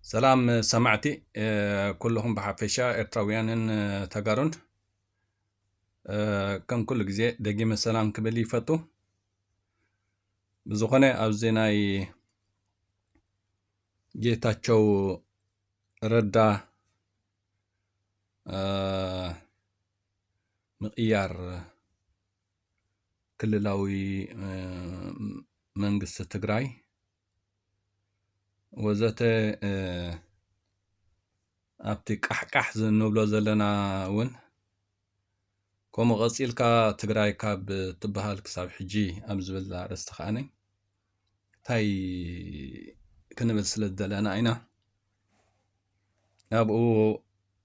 ሰላም ሰማዕቲ፣ እ፣ ኩልኹም ብሓፈሻ ኤርትራውያንን፣ እ፣ ተጋሩን፣ እ፣ ከም ኩሉ ግዜ ደጊመ ሰላም ክብል ይፈቱ። ብዝኾነ ኣብዚ ናይ ጌታቸው ረዳ፣ እ፣ ምቕያር ክልላዊ፣ እ፣ መንግስቲ ትግራይ ወዘተ፣ እ፣ ኣብቲ ቃሕቃሕ እንብሎ ዘለና እውን ከምኡ ቀጺልካ ትግራይ ካብ ትበሃል ክሳብ ሕጂ ኣብ ዝብል ኣርእስቲ ከኣ እንታይ ክንብል ስለ ዝደለና ኢና ኣብኡ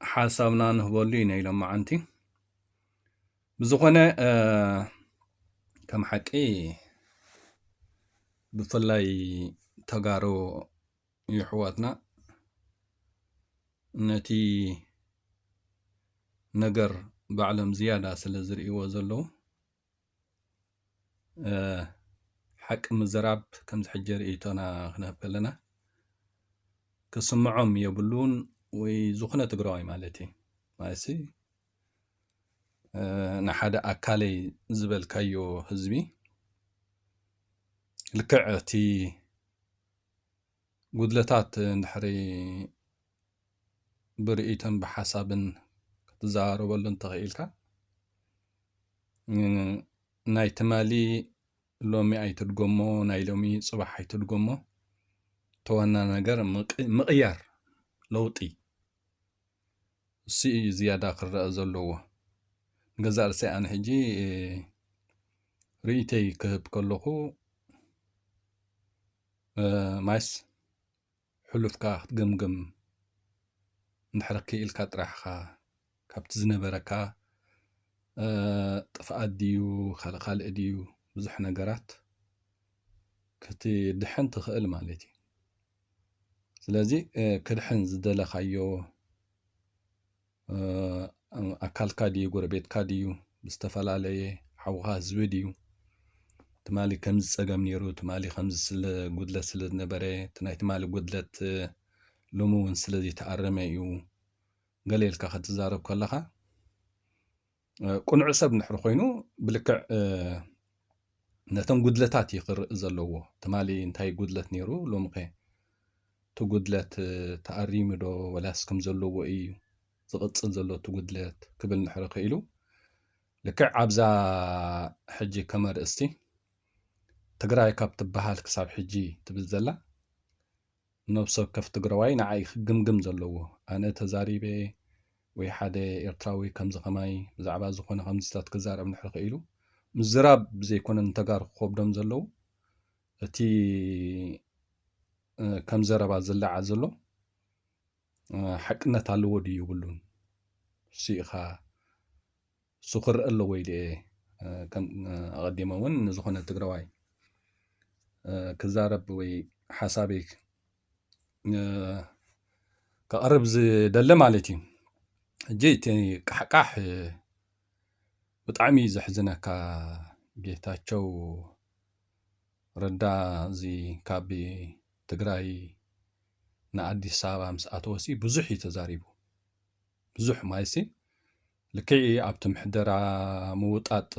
ሓሳብና ንህበሉ ኢና ኢሎም መዓንቲ። ብዝኾነ፣ እ፣ ከም ሓቂ ብፍላይ ተጋሩ የሕዋትና ነቲ ነገር ባዕሎም ዝያዳ ስለ ዝርእይዎ ዘለዉ፣ እ፣ ሓቂ ምዝራብ ከምዚ ሕጂ ርእይቶና ክንህብ ከለና ክስምዖም የብሉን፣ ወይ ዝኾነ ትግራዋይ ማለት እዩ። ማለትሲ፣ እ፣ ንሓደ ኣካለይ ዝበልካዮ ህዝቢ ልክዕ እቲ ጉድለታት እንድሕሪ ብርእይቶን ብሓሳብን ክትዘራረበሉ እንተኽኢልካ፣ ን-፣ ናይ ትማሊ ሎሚ ኣይትድገሞ፣ ናይ ሎሚ ጽባሕ ኣይትድገሞ። እቲ ዋና ነገር ምቅ-፣ ምቕያር፣ ለውጢ፣ እሱ እዩ ዝያዳ ክረኣ ዘለዎ። ንገዛእ ርእሰይ ኣነ ሕጂ፣ እ፣ ርእይተይ ክህብ ከለኹ፣ እ፣ ማይስ ሕሉፍካ ክትግምግም እንድሕር ክኢልካ ጥራሕ ኢኻ ካብቲ ዝነበረካ፣ እ፣ ጥፍኣት ድዩ፣ ካልእ ካልእ ድዩ፣ ብዙሕ ነገራት ክትድሕን ትኽእል ማለት እዩ። ስለዚ፣ እ፣ ክድሕን ዝደለኻዮ፣ እ፣ ኣካልካ ድዩ፣ ጎረቤትካ ድዩ፣ ብዝተፈላለየ ሓውኻ ህዝቢ ድዩ፣ ትማሊ ከምዚ ጸገም ነይሩ፣ ትማሊ ከምዚ ስለ ጉድለት ስለ ዝነበረ፣ እቲ ናይ ትማሊ ጉድለት፣ እ፣ ሎሚ እውን ስለ ዘይተኣረመ እዩ፣ ገለ ኢልካ ክትዛረብ ከለኻ፣ እ፣ ቅኑዕ ሰብ እንድሕር ኮይኑ ብልክዕ፣ እ፣ ነተን ጉድለታት እዩ ክርኢ ዘለዎ። ትማሊ እንታይ ጉድለት ነይሩ፣ ሎሚ ኸ እቲ ጉድለት፣ እ፣ ተኣሪሙ ዶ፣ ወላስ ከም ዘለዎ እዩ ዝቕጽል ዘሎ እቲ ጉድለት ክብል እንድሕር ክኢሉ፣ ልክዕ ኣብዛ ሕጂ ከም ኣርእስቲ ትግራይ ካብ ትበሃል ክሳብ ሕጂ ትብል ዘላ፣ ነብሲ ወከፍ ትግራዋይ ንዓይ ክግምግም ዘለዎ። ኣነ ተዛሪበ ወይ ሓደ ኤርትራዊ ከምዚ ከማይ ብዛዕባ ዝኾነ ከምዚታት ክዛረብ እንድሕር ክኢሉ፣ ምዝራብ ብዘይኮነ ንተጋሩ ክኸብዶም ዘለዉ፣ እቲ፣ እ፣ ከም ዘረባ ዝለዓል ዘሎ፣ እ፣ ሓቅነት ኣለዎ ድዩ የብሉን? እሱ ኢኻ እሱ ክረአ ኣለዎ ኢለ እየ፣ እ፣ ከም፣ እ፣ ኣቐዲመ እውን ንዝኾነ ትግራዋይ፣ እ፣ ክዛረብ ወይ ሓሳበይ፣ እ፣ ከቕርብ ዝደለ ማለት እዩ። ሕጂ እቲ ቃሕቃሕ፣ እ፣ ብጣዕሚ እዩ ዘሕዝነካ። ጌታቸው ረዳ እዚ ካብ ትግራይ ንኣዲስ ኣበባ ምስ ኣተወሲ ብዙሕ እዩ ተዛሪቡ። ብዙሕ ማለትሲ ልክዕ ኣብቲ ምሕደራ ምውጣጥ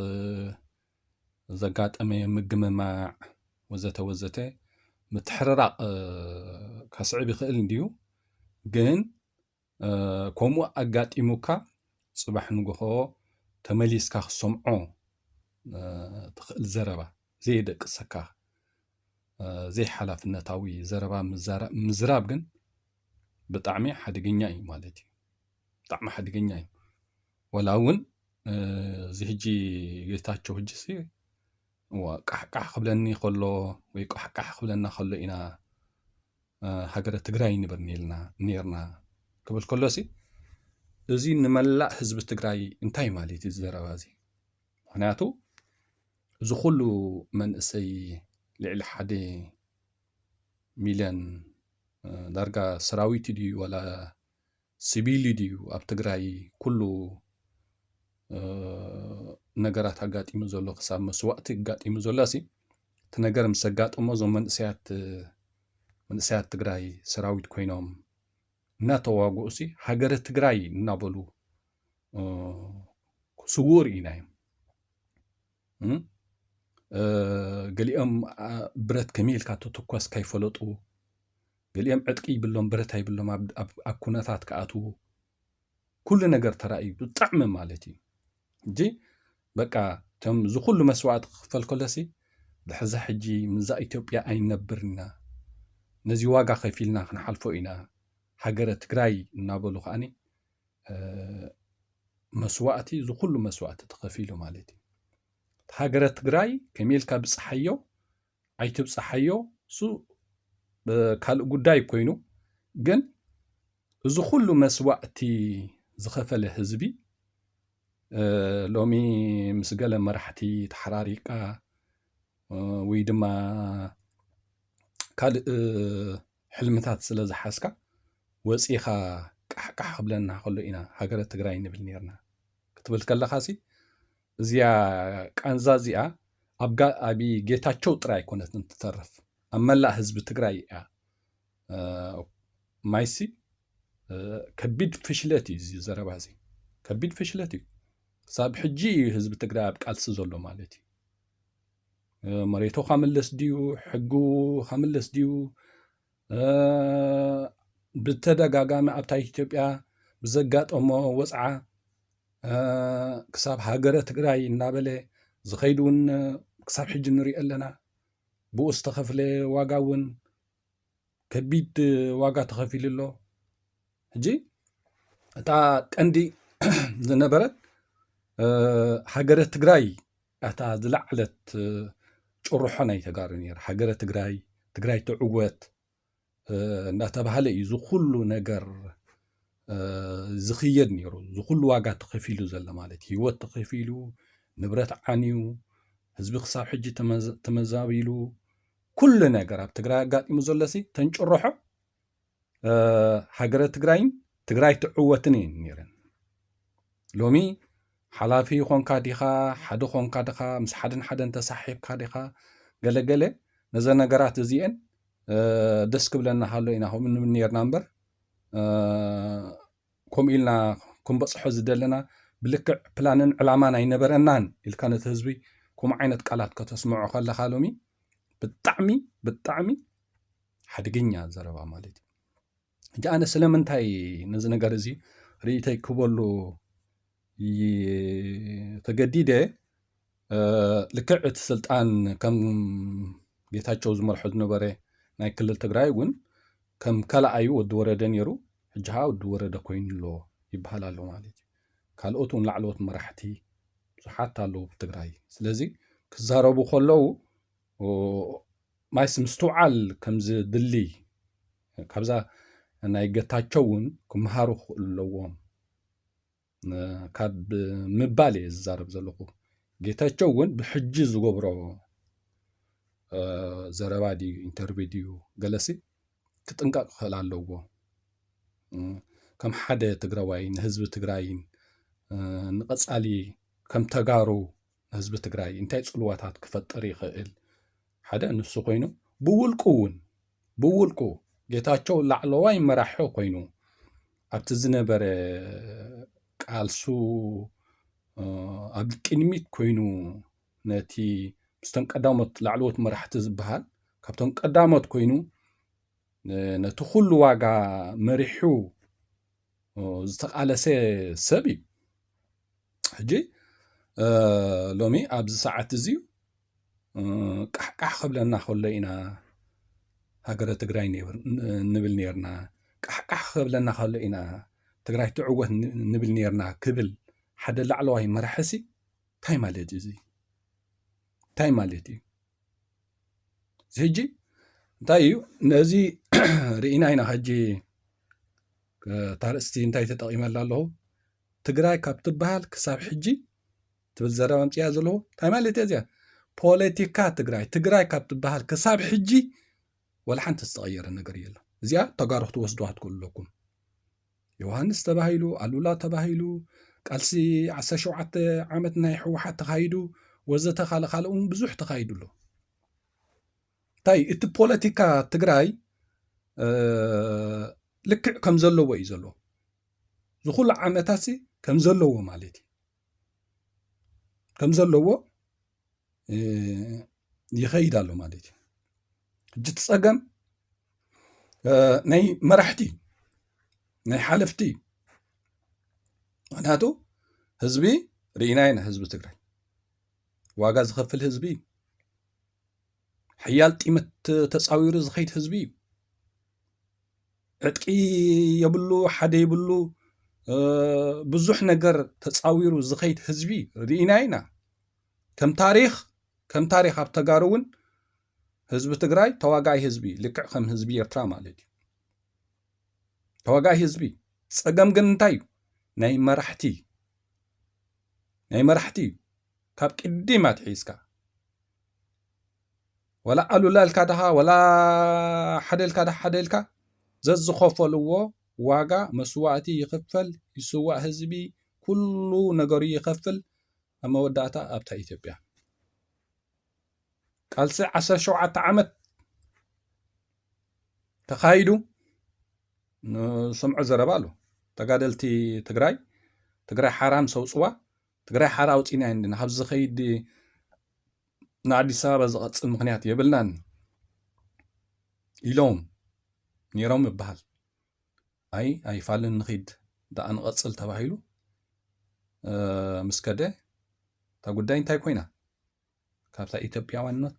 ዘጋጠመ ምግምማዕ ወዘተ ወዘተ ምትሕርራቕ፣ እ፣ ከስዕብ ይኽእል እንድዩ። ግን፣ እ፣ ከምኡ ኣጋጢሙካ ጽባሕ ንግሆ ተመሊስካ ክሰምዖ፣ እ፣ ትኽእል ዘረባ ዘይደቅሰካ፣ እ፣ ዘይሓላፍነታዊ ዘረባ ምዛራ-፣ ምዝራብ ግን ብጣዕሚ ሓደገኛ እዩ ማለት እዩ። ብጣዕሚ ሓደገኛ እዩ። ወላ እውን፣ እ፣ እዚ ሕጂ ጌታቸው ሕጂሲ፣ እዋ፣ ቃሕቃሕ ክብለኒ ከሎ ወይ ቃሕቃሕ ክብለና ከሎ ኢና፣ እ፣ ሃገረ ትግራይ ንበር ኔርና፣ ኔርና ክብል ከሎሲ፣ እዚ ንመላእ ህዝቢ ትግራይ እንታይ ማለት እዩ እዚ ዘረባ እዚ? ምኽንያቱ እዚ ኩሉ መንእሰይ ልዕሊ ሓደ ሚልዮን፣ እ፣ ዳርጋ ሰራዊት ድዩ ዋላ ሲቪል ድዩ ኣብ ትግራይ ኩሉ፣ እ፣ ነገራት ኣጋጢሙ ዘሎ፣ ክሳብ መስዋእቲ ኣጋጢሙ ዘሎሲ፣ እቲ ነገር ምስ ኣጋጠሞ እዞም መንእሰያት፣ እ፣ መንእሰያት ትግራይ ሰራዊት ኮይኖም እናተዋግኡ ሲ ሃገረ ትግራይ እናበሉ፣ እ፣ ክስውኡ ርኢናዮም። እም? እ፣ ገሊኦም፣ ኣ፣ ብረት ከመይ ኢልካ ትትኮስ ከይፈለጡ፣ ገሊኦም ዕጥቂ ይብሎም፣ ብረት ኣይብሎም፣ ኣብ፣ ኣብ፣ ኣብ ኩነታት ክኣትዉ፣ ኩሉ ነገር ተራእዩ፣ ብጣዕሚ ማለት እዩ። ሕጂ በቃ፣ እቶም እዚ ኩሉ መስዋእቲ ክኽፈል ከሎሲ፣ ድሕዛ ሕጂ ምዛ ኢትዮጵያ ኣይንነብርና፣ ነዚ ዋጋ ከፊልና ክንሓልፎ ኢና፣ ሃገረ ትግራይ እናበሉ ከኣኒ፣ እ፣ መስዋእቲ፣ እዚ ኩሉ መስዋእቲ ተኸፊሉ ማለት እዩ። ሃገረ ትግራይ ከመይ ኢልካ ብጽሓዮ ኣይትብጽሓዮ፣ እሱ፣ እ፣ ካልእ ጉዳይ ኮይኑ፣ ግን እዚ ኩሉ መስዋእቲ ዝኸፈለ ህዝቢ፣ እ፣ ሎሚ ምስ ገለ መራሕቲ ተሓራሪቃ፣ እ፣ ወይ ድማ ካልእ፣ እ፣ ሕልምታት ስለ ዝሓዝካ ወጺኻ ቃሕቃሕ ክብለና ከሎ ኢና ሃገረ ትግራይ ንብል ነርና ክትብል ከለኻሲ፣ እዚኣ ቃንዛ እዚኣ ኣብ ጋ-፣ ኣብ ጌታቸው ጥራይ ኣይኮነትን ትተርፍ፣ ኣብ መላእ ህዝቢ ትግራይ እያ። እ፣ ማይሲ፣ እ፣ ከቢድ ፍሽለት እዩ እዚ ዘረባ እዚ። ከቢድ ፍሽለት እዩ። ክሳብ ሕጂ እዩ ህዝቢ ትግራይ ኣብ ቃልሲ ዘሎ ማለት እዩ። እ፣ መሬቱ ከምልስ ድዩ? ሕጉ ከምልስ ድዩ? እ፣ ብተደጋጋሚ ኣብታ ኢትዮጵያ ብዘጋጠሞ ወፅዓ፣ እ፣ ክሳብ ሃገረ ትግራይ እናበለ ዝኸይድ እውን ክሳብ ሕጂ ንሪኦ ኣለና። ብኡ ዝተኸፍለ ዋጋ እውን ከቢድ ዋጋ ተኸፊሉ ኣሎ። ሕጂ እታ ቀንዲ ዝነበረት፣ እ፣ ሃገረ ትግራይ እታ ዝለዓለት፣ እ፣ ጭርሖ ናይ ተጋሩ ነይራ። ሃገረ ትግራይ፣ ትግራይ ትዕወት፣ እ፣ እንዳተባሃለ እዩ እዚ ኩሉ ነገር፣ እ፣ ዝኽየድ ነይሩ። እዚ ኩሉ ዋጋ ተኸፊሉ ዘሎ ማለት እዩ። ህይወት ተኸፊሉ፣ ንብረት ዓንዩ፣ ህዝቢ ክሳብ ሕጂ ተመዝ-፣ ተመዛቢሉ፣ ኩሉ ነገር ኣብ ትግራይ ኣጋጢሙ ዘሎሲ ተንጭርሖ፣ እ፣ ሃገረ ትግራይን ትግራይ ትዕወትን እየን ነይረን። ሎሚ ሓላፊ ኾንካ ዲኻ፣ ሓደ ኾንካ ዲኻ፣ ምስ ሓደን ሓደን ተሳሒብካ ዲኻ፣ ገለገለ፣ ነዘን ነገራት እዚኤን፣ እ፣ ደስ ክብለና ሃሎ ኢና ከምኡ ንብል ነርና እምበር፣ እ፣ ከምኡ ኢልና ክንበፅሖ ዝደለና ብልክዕ ፕላንን ዕላማን ኣይነበረናን ኢልካ ነቲ ህዝቢ ከምኡ ዓይነት ቃላት ከተስምዖ ከለኻ ሎሚ ብጣዕሚ፣ ብጣዕሚ ሓደገኛ ዘረባ ማለት እዩ። ሕጂ ኣነ ስለምንታይ ነዚ ነገር እዚ ርእይተይ ክበሉ ይ-፣ ተገዲደ፣ እ፣ ልክዕ እቲ ስልጣን ከም ጌታቸው ዝመርሖ ዝነበረ ናይ ክልል ትግራይ እውን ከም ካልኣዩ ወዲ ወረደ ነይሩ፣ ሕጂ ኸዓ ወዲ ወረደ ኮይኑ ኣሎ ይበሃል ኣሎ ማለት እዩ። ካልኦት እውን ላዕለዎት መራሕቲ ብዙሓት ኣለዉ ኣብ ትግራይ። ስለዚ ክዛረቡ ከለዉ፣ ኦ፣ ማይስ ምስትውዓል ከም ዝድሊ ካብዛ ናይ ጌታቸው እውን ክመሃሩ ክኽእሉ ኣለዎም፣ እ፣ ካብ ምባል እየ ዝዛረብ ዘለኹ። ጌታቸው እውን ብሕጂ ዝገብሮ፣ እ፣ ዘረባ ድዩ፣ ኢንተርቪው ድዩ፣ ገለሲ ክጥንቀቕ ክኽእል ኣለዎ። እ፣ ከም ሓደ ትግራዋይ ንህዝቢ ትግራይን፣ እ፣ ንቐጻሊ ከም ተጋሩ ንህዝቢ ትግራይ እንታይ ጽልዋታት ክፈጥር ይኽእል? ሓደ ንሱ ኮይኑ፣ ብውልቁ እውን፣ ብውልቁ ጌታቸው ላዕለዋይ መራሒ ኮይኑ ኣብቲ ዝነበረ ቃልሱ፣ እ፣ ኣብ ቅድሚት ኮይኑ ነቲ ምስቶም ቀዳሞት ላዕለዎት መራሕቲ ዝበሃል ካብቶም ቀዳሞት ኮይኑ ነ-፣ ነቲ ኩሉ ዋጋ መሪሑ፣ እ፣ ዝተቓለሰ ሰብ እዩ። ሕጂ፣ እ፣ ሎሚ ኣብዚ ሰዓት እዚ፣ እ፣ ቃሕቃሕ ክብለና ከሎ ኢና ሃገረ ትግራይ ነይር-፣ ን-፣ ንብል ነይርና። ቃሕቃሕ ክብለና ከሎ ኢና ትግራይ ትዕወት ን-፣ ንብል ነይርና ክብል ሓደ ላዕለዋይ መራሒሲ እንታይ ማለት እዩ እዚ? እንታይ ማለት እዩ? እዚ ሕጂ እንታይ እዩ? ነዚ ርኢና ኢና። ሕጂ እታ ኣርእስቲ እንታይ ተጠቒመላ ኣለኹ? ትግራይ ካብ ትበሃል ክሳብ ሕጂ ትብል ዘረባ ኣምፅያ ዘለኹ። እንታይ ማለት እያ እዚኣ? ፖለቲካ ትግራይ፣ ትግራይ ካብ ትበሃል ክሳብ ሕጂ ወላ ሓንቲ ዝተቐየረ ነገር የለን። እዚኣ ተጋሩ ክትወስዱዋ ትኽእሉ ኣለኩም። ዮሃንስ ተባሂሉ፣ ኣሉላ ተባሂሉ፣ ቃልሲ ዓሰርተ ሸውዓተ ዓመት ናይ ህወሓት ተኻይዱ፣ ወዘተ ካልእ ካልእ እውን ብዙሕ ተኻይዱ ኣሎ። እንታይ እቲ ፖለቲካ ትግራይ፣ እ፣ ልክዕ ከም ዘለዎ እዩ ዘለዎ። ዝኹሉ ዓመታት ከም ዘለዎ ማለት እዩ። ከም ዘለዎ ይኸይድ ኣሎ ማለት እዩ። ሕጂ እቲ ጸገም ናይ መራሕቲ፣ ናይ ሓለፍቲ። ምክንያቱ ህዝቢ ርኢና ኢና፣ ህዝቢ ትግራይ ዋጋ ዝኸፍል ህዝቢ እዩ። ሓያል ጢመት ተጻዊሩ ዝኸይድ ህዝቢ እዩ። ዕጥቂ የብሉ፣ ሓደ የብሉ፣ ብዙሕ ነገር ተጻዊሩ ዝኸይድ ህዝቢ ርኢና ኢና። ከም ታሪኽ፣ ከም ታሪኽ ኣብ ተጋሩ እውን ህዝቢ ትግራይ ተዋጋኢ ህዝቢ፣ ልክዕ ከም ህዝቢ ኤርትራ ማለት እዩ። ተዋጋኢ ህዝቢ። ጸገም ግን እንታይ እዩ? ናይ መራሕቲ፣ ናይ መራሕቲ እዩ። ካብ ቅዲም ኣትሒዝካ፣ ወላ ኣሉላ ኢልካ ድኻ፣ ወላ ሓደ ኢልካ ድኻ፣ ሓደ ኢልካ፣ ዘዝኸፈልዎ ዋጋ መስዋእቲ ይኽፈል፣ ይስዋእ ህዝቢ፣ ኩሉ ነገሩ ይኸፍል። ኣብ መወዳእታ ኣብታ ኢትዮጵያ ቃልሲ ዓሰርተ ሸውዓተ ዓመት ተኻይዱ። ንሰምዖ ዘረባ ኣሎ። ተጋደልቲ ትግራይ፣ ትግራይ ሓራ ምስ ኣውፅዋ፣ ትግራይ ሓራ ኣውፂና ኢና፣ ካብዚ ዝኸይድ ንኣዲስ ኣበባ ዝቐፅል ምኽንያት የብልናን ኢሎም ነይሮም ይበሃል። ኣይ ኣይፋልን፣ ንኺድ ደኣ ንቐጽል ተባሂሉ ምስ ከደ፣ እታ ጉዳይ እንታይ ኮይና? ካብታ ኢትዮጵያውነት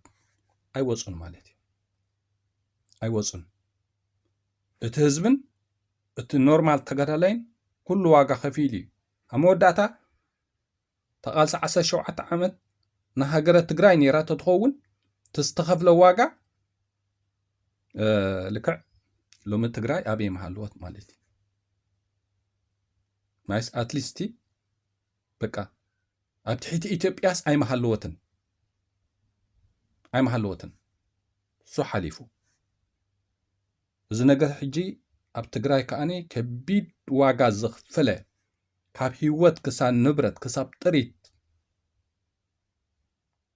ኣይወጹን ማለት እዩ። ኣይወጹን። እቲ ህዝብን እቲ ኖርማል ተጋዳላይን ኩሉ ዋጋ ከፊሉ እዩ። ኣብ መወዳእታ እታ ቃልሲ ዓሰርተ ሸውዓተ ዓመት ንሃገረ ትግራይ ነይራ ተትኸውን፣ እቲ ዝተኸፍለ ዋጋ ልክዕ ሎሚ ትግራይ ኣበይ ምሃለወት ማለት እዩ። ናይስ ኣትሊስቲ በቃ ኣብ ትሕቲ ኢትዮጵያስ ኣይምሃለወትን፣ ኣይምሃለወትን። እሱ ሓሊፉ። እዚ ነገር ሕጂ ኣብ ትግራይ ከኣኒ ከቢድ ዋጋ ዘኽፈለ፣ ካብ ህይወት ክሳብ ንብረት ክሳብ ጥሪት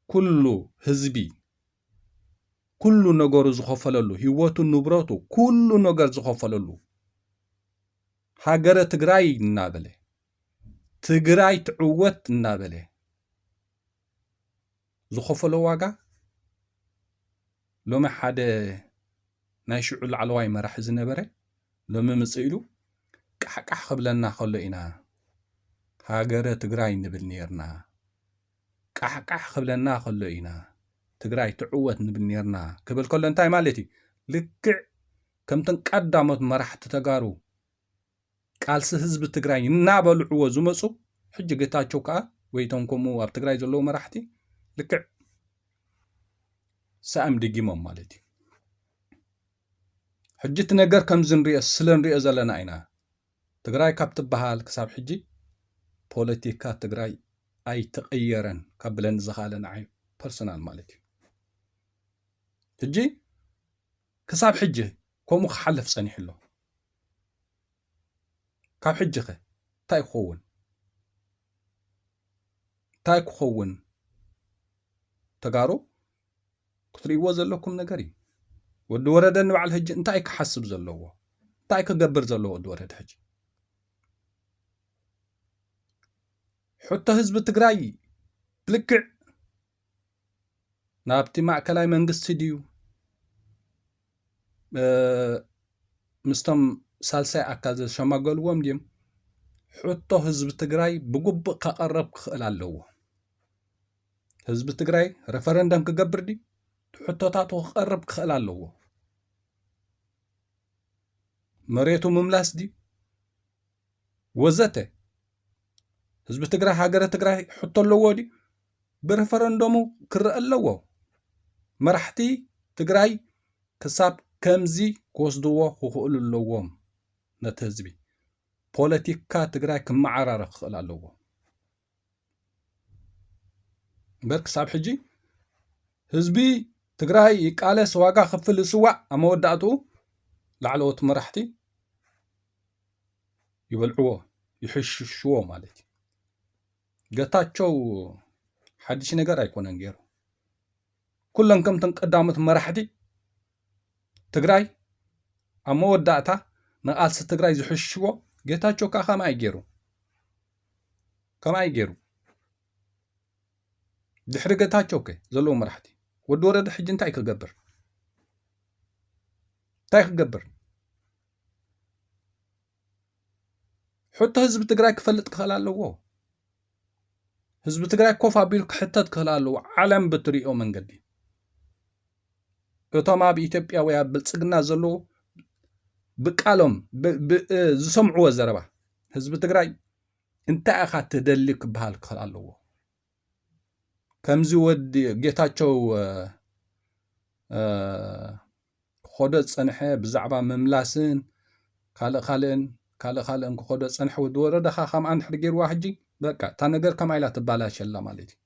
ኩሉ ህዝቢ ኩሉ ነገሩ ዝኸፈለሉ፣ ህይወቱ ንብረቱ ኩሉ ነገር ዝኸፈለሉ፣ ሃገረ ትግራይ እናበለ፣ ትግራይ ትዕወት እናበለ ዝኸፈሎ ዋጋ ሎሚ ሓደ ናይ ሽዑ ላዕለዋይ መራሒ ዝነበረ ሎሚ ምጽእ ኢሉ ቃሕቃሕ ክብለና ከሎ ኢና ሃገረ ትግራይ ንብል ነርና። ቃሕቃሕ ክብለና ከሎ ኢና ትግራይ ትዕወት ንብል ነርና ክብል ከሎ እንታይ ማለት እዩ? ልክዕ ከምተን ቀዳሞት መራሕቲ ተጋሩ ቃልሲ ህዝቢ ትግራይ እናበልዕዎ ዝመፁ፣ ሕጂ ጌታቸው ከዓ ወይ እቶም ከምኡ ኣብ ትግራይ ዘለዉ መራሕቲ ልክዕ ሰኣም ደጊሞም ማለት እዩ። ሕጂ እቲ ነገር ከምዚ ንሪኦ፣ ስለ ንሪኦ ዘለና ኢና። ትግራይ ካብ ትበሃል ክሳብ ሕጂ ፖለቲካ ትግራይ ኣይተቐየረን ካብ ብለኒ ዝኸኣለ ንዓይ ፐርሰናል ማለት እዩ። ሕጂ ክሳብ ሕጂ ከምኡ ክሓልፍ ጸኒሑ ኣሎ። ካብ ሕጂ ኸ እንታይ ክኸውን? እንታይ ክኸውን? ተጋሩ ክትርእይዎ ዘለኩም ነገር እዩ። ወዲ ወረደ ንባዕሉ ሕጂ እንታይ ክሓስብ ዘለዎ? እንታይ ክገብር ዘለዎ ወዲ ወረደ ሕጂ? ሕቶ ህዝቢ ትግራይ ብልክዕ ናብቲ ማእከላይ መንግስቲ ድዩ፣ እ፣ ምስቶም ሳልሳይ ኣካል ዘሸማገልዎም ድዮም? ሕቶ ህዝቢ ትግራይ ብግቡእ ከቐርብ ክኽእል ኣለዎ። ህዝቢ ትግራይ ረፈረንደም ክገብር ድዩ? ሕቶታቱ ክቐርብ ክኽእል ኣለዎ። መሬቱ ምምላስ ድዩ? ወዘተ። ህዝቢ ትግራይ፣ ሃገረ ትግራይ ሕቶ ኣለዎ ድዩ? ብረፈረንደሙ ክረአ ኣለዎ። መራሕቲ ትግራይ ክሳብ ከምዚ ክወስድዎ ክኽእሉ ኣለዎም። ነቲ ህዝቢ ፖለቲካ ትግራይ ክመዓራረ ክኽእል ኣለዎ። እምበር ክሳብ ሕጂ ህዝቢ ትግራይ ይቃለስ፣ ዋጋ ክፍል፣ ይስዋእ፣ ኣብ መወዳእትኡ ላዕለዎት መራሕቲ ይበልዕዎ፣ ይሕሽሽዎ ማለት እዩ። ጌታቸው ሓድሽ ነገር ኣይኮነን ገይሩ። ኩለን ከምተን ቀዳሞት መራሕቲ ትግራይ ኣብ መወዳእታ ንቓልሲ ትግራይ ዝሕሽዎ፣ ጌታቸው ከዓ ከምኣይ ገይሩ፣ ከምኣይ ገይሩ። ድሕሪ ጌታቸው ከ ዘለዉ መራሕቲ፣ ወዲ ወረደ ሕጂ እንታይ ክገብር? እንታይ ክገብር? ሕቶ ህዝቢ ትግራይ ክፈልጥ ክኽእል ኣለዎ። ህዝቢ ትግራይ ኮፍ ኣቢሉ ክሕተት ክኽእል ኣለዎ። ዓለም ብትሪኦ መንገዲ፣ እቶም ኣብ ኢትዮጵያ ወይ ኣብ ብልጽግና ዘለዉ ብቃሎም ብ-፣ ብ-፣ ዝሰምዕዎ ዘረባ፣ ህዝቢ ትግራይ እንታይ ኢኻ ትደሊ ክበሃል ክኽእል ኣለዎ። ከምዚ ወዲ ጌታቸው፣ እ፣ እ፣ ክኸዶ ዝጸንሐ ብዛዕባ ምምላስን ካልእ ካልእን፣ ካልእ ካልእን ክኸዶ ዝጸንሐ ወዲ ወረደ ኸኣ ከምኣ እንድሕር ገይርዋ፣ ሕጂ በቃ እታ ነገር ከምኣ ኢላ ትባላሸላ ማለት እዩ።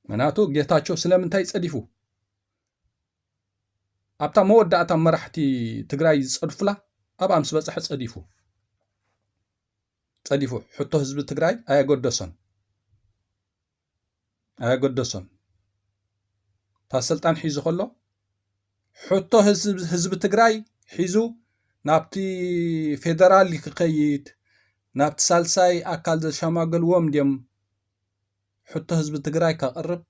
ምክንያቱ ጌታቸው ስለምንታይ ጸዲፉ? ኣብታ መወዳእታ መራሕቲ ትግራይ ዝጸድፉላ ኣብኣ ምስ በጽሐ ጸዲፉ። ጸዲፉ። ሕቶ ህዝቢ ትግራይ ኣየገደሶን። ኣየገደሶን። እታ ስልጣን ሒዙ ከሎ፣ ሕቶ ህዝብ-፣ ህዝቢ ትግራይ ሒዙ ናብቲ ፌደራል ክኸይድ፣ ናብቲ ሳልሳይ ኣካል ዘሸማገልዎም ድዮም ሕቶ ህዝቢ ትግራይ ከቕርብ?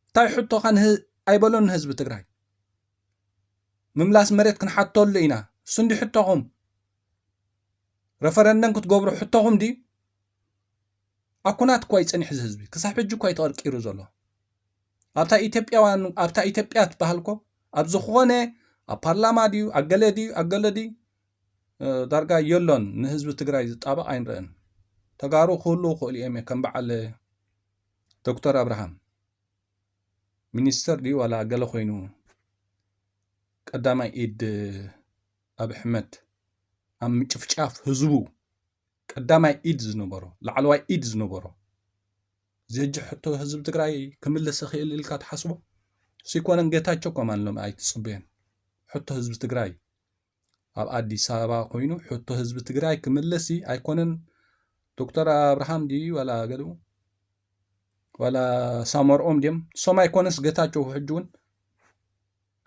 እንታይ ሕቶኻ ንህ-፣ ኣይበሎን ንህዝቢ ትግራይ። ምምላስ መሬት ክንሓተሉ ኢና። እሱ እንዲ ሕቶኹም። ረፈረንደም ክትገብሩ ሕቶኹም ድዩ? ኣብ ኩናት እኳ እዩ ጸኒሑ እዚ ህዝቢ። ክሳብ ሕጂ እኳ እዩ ተቐርቂሩ ዘሎ። ኣብታ ኢትዮጵያውያን፣ ኣብታ ኢትዮጵያ ትበሃል እኮ፣ ኣብ ዝኾነ፣ ኣብ ፓርላማ ድዩ፣ ኣብ ገለ ድዩ፣ ኣብ ገለ ድዩ፣ እ፣ ዳርጋ የሎን። ንህዝቢ ትግራይ ዝጣበቕ ኣይንርእን። ተጋሩ ክህልዉ ይኽእሉ እዮም፣ ከም በዓል ዶክተር ኣብርሃም። ሚኒስተር ድዩ ዋላ ገለ ኮይኑ፣ ቀዳማይ ኢድ ኣብ ኣሕመድ፣ ኣብ ምጭፍጫፍ ህዝቡ ቀዳማይ ኢድ ዝነበሮ፣ ላዕለዋይ ኢድ ዝነበሮ፣ እዚ ሕጂ ሕቶ ህዝቢ ትግራይ ክምልስ ይኽእል ኢልካ ትሓስቦ? እሱ ኣይኮነን ጌታቸው ከማን ሎም ኣይትጽበዮን። ሕቶ ህዝቢ ትግራይ ኣብ ኣዲስ ኣበባ ኮይኑ ሕቶ ህዝቢ ትግራይ ክምልስ እዩ። ኣይኮነን ዶክተር ኣብርሃም ድዩ ዋላ ገሊኡ ዋላ ሳመርኦም ድዮም? እሶም ኣይኮነስ ጌታቸው ሕጂ እውን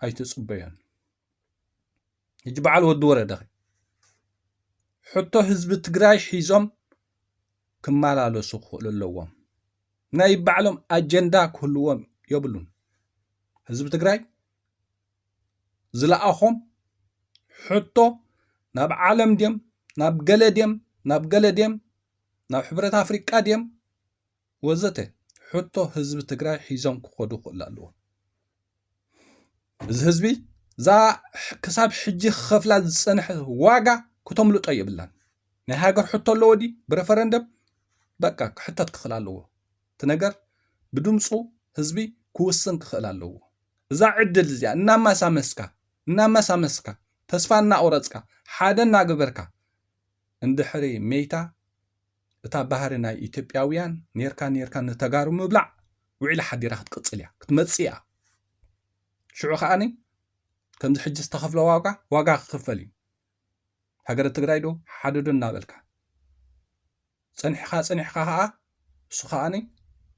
ኣይትጽበዮን። ሕጂ በዓል ወዲ ወረደ ኸ? ሕቶ ህዝቢ ትግራይ ሒዞም ክመላለሱ ክኽእሉ ኣለዎም። ናይ ባዕሎም ኣጀንዳ ክህልዎም የብሉን። ህዝቢ ትግራይ ዝለኣኾም ሕቶ ናብ ዓለም ድዮም፣ ናብ ገለ ድዮም፣ ናብ ገለ ድዮም፣ ናብ ሕብረት ኣፍሪቃ ድዮም፣ ወዘተ ሕቶ ህዝቢ ትግራይ ሒዞም ክኸዱ ክኽእሉ ኣለዎም። እዚ ህዝቢ እዛ ሕ-፣ ክሳብ ሕጂ ክኸፍላ ዝጸንሐ ዋጋ ክተምልጦ የብላን። ናይ ሃገር ሕቶ ኣለዎ ድዩ? ብረፈረንደም በቃ ክሕተት ክኽእል ኣለዎ። እቲ ነገር ብድምፁ ህዝቢ ክውስን ክኽእል ኣለዎ። እዛ ዕድል እዚኣ እናማሳመስካ፣ እናማሳመስካ፣ ተስፋ እናቑረጽካ፣ ሓደ እናገበርካ፣ እንድሕሪ መይታ እታ ባህሪ ናይ ኢትዮጵያውያን ኔርካ ኔርካ ንተጋሩ ምብላዕ ውዒላ ሓዲራ ክትቅጽል እያ፣ ክትመጽእ እያ። ሽዑ ከኣኒ ከምዚ ሕጂ ዝተኸፍለ ዋጋ፣ ዋጋ ክኽፈል እዩ። ሃገረ ትግራይ ዶ ሓደ ዶ እናበልካ ጸኒሕካ፣ ጸኒሕካ ከኣ እሱ ከኣኒ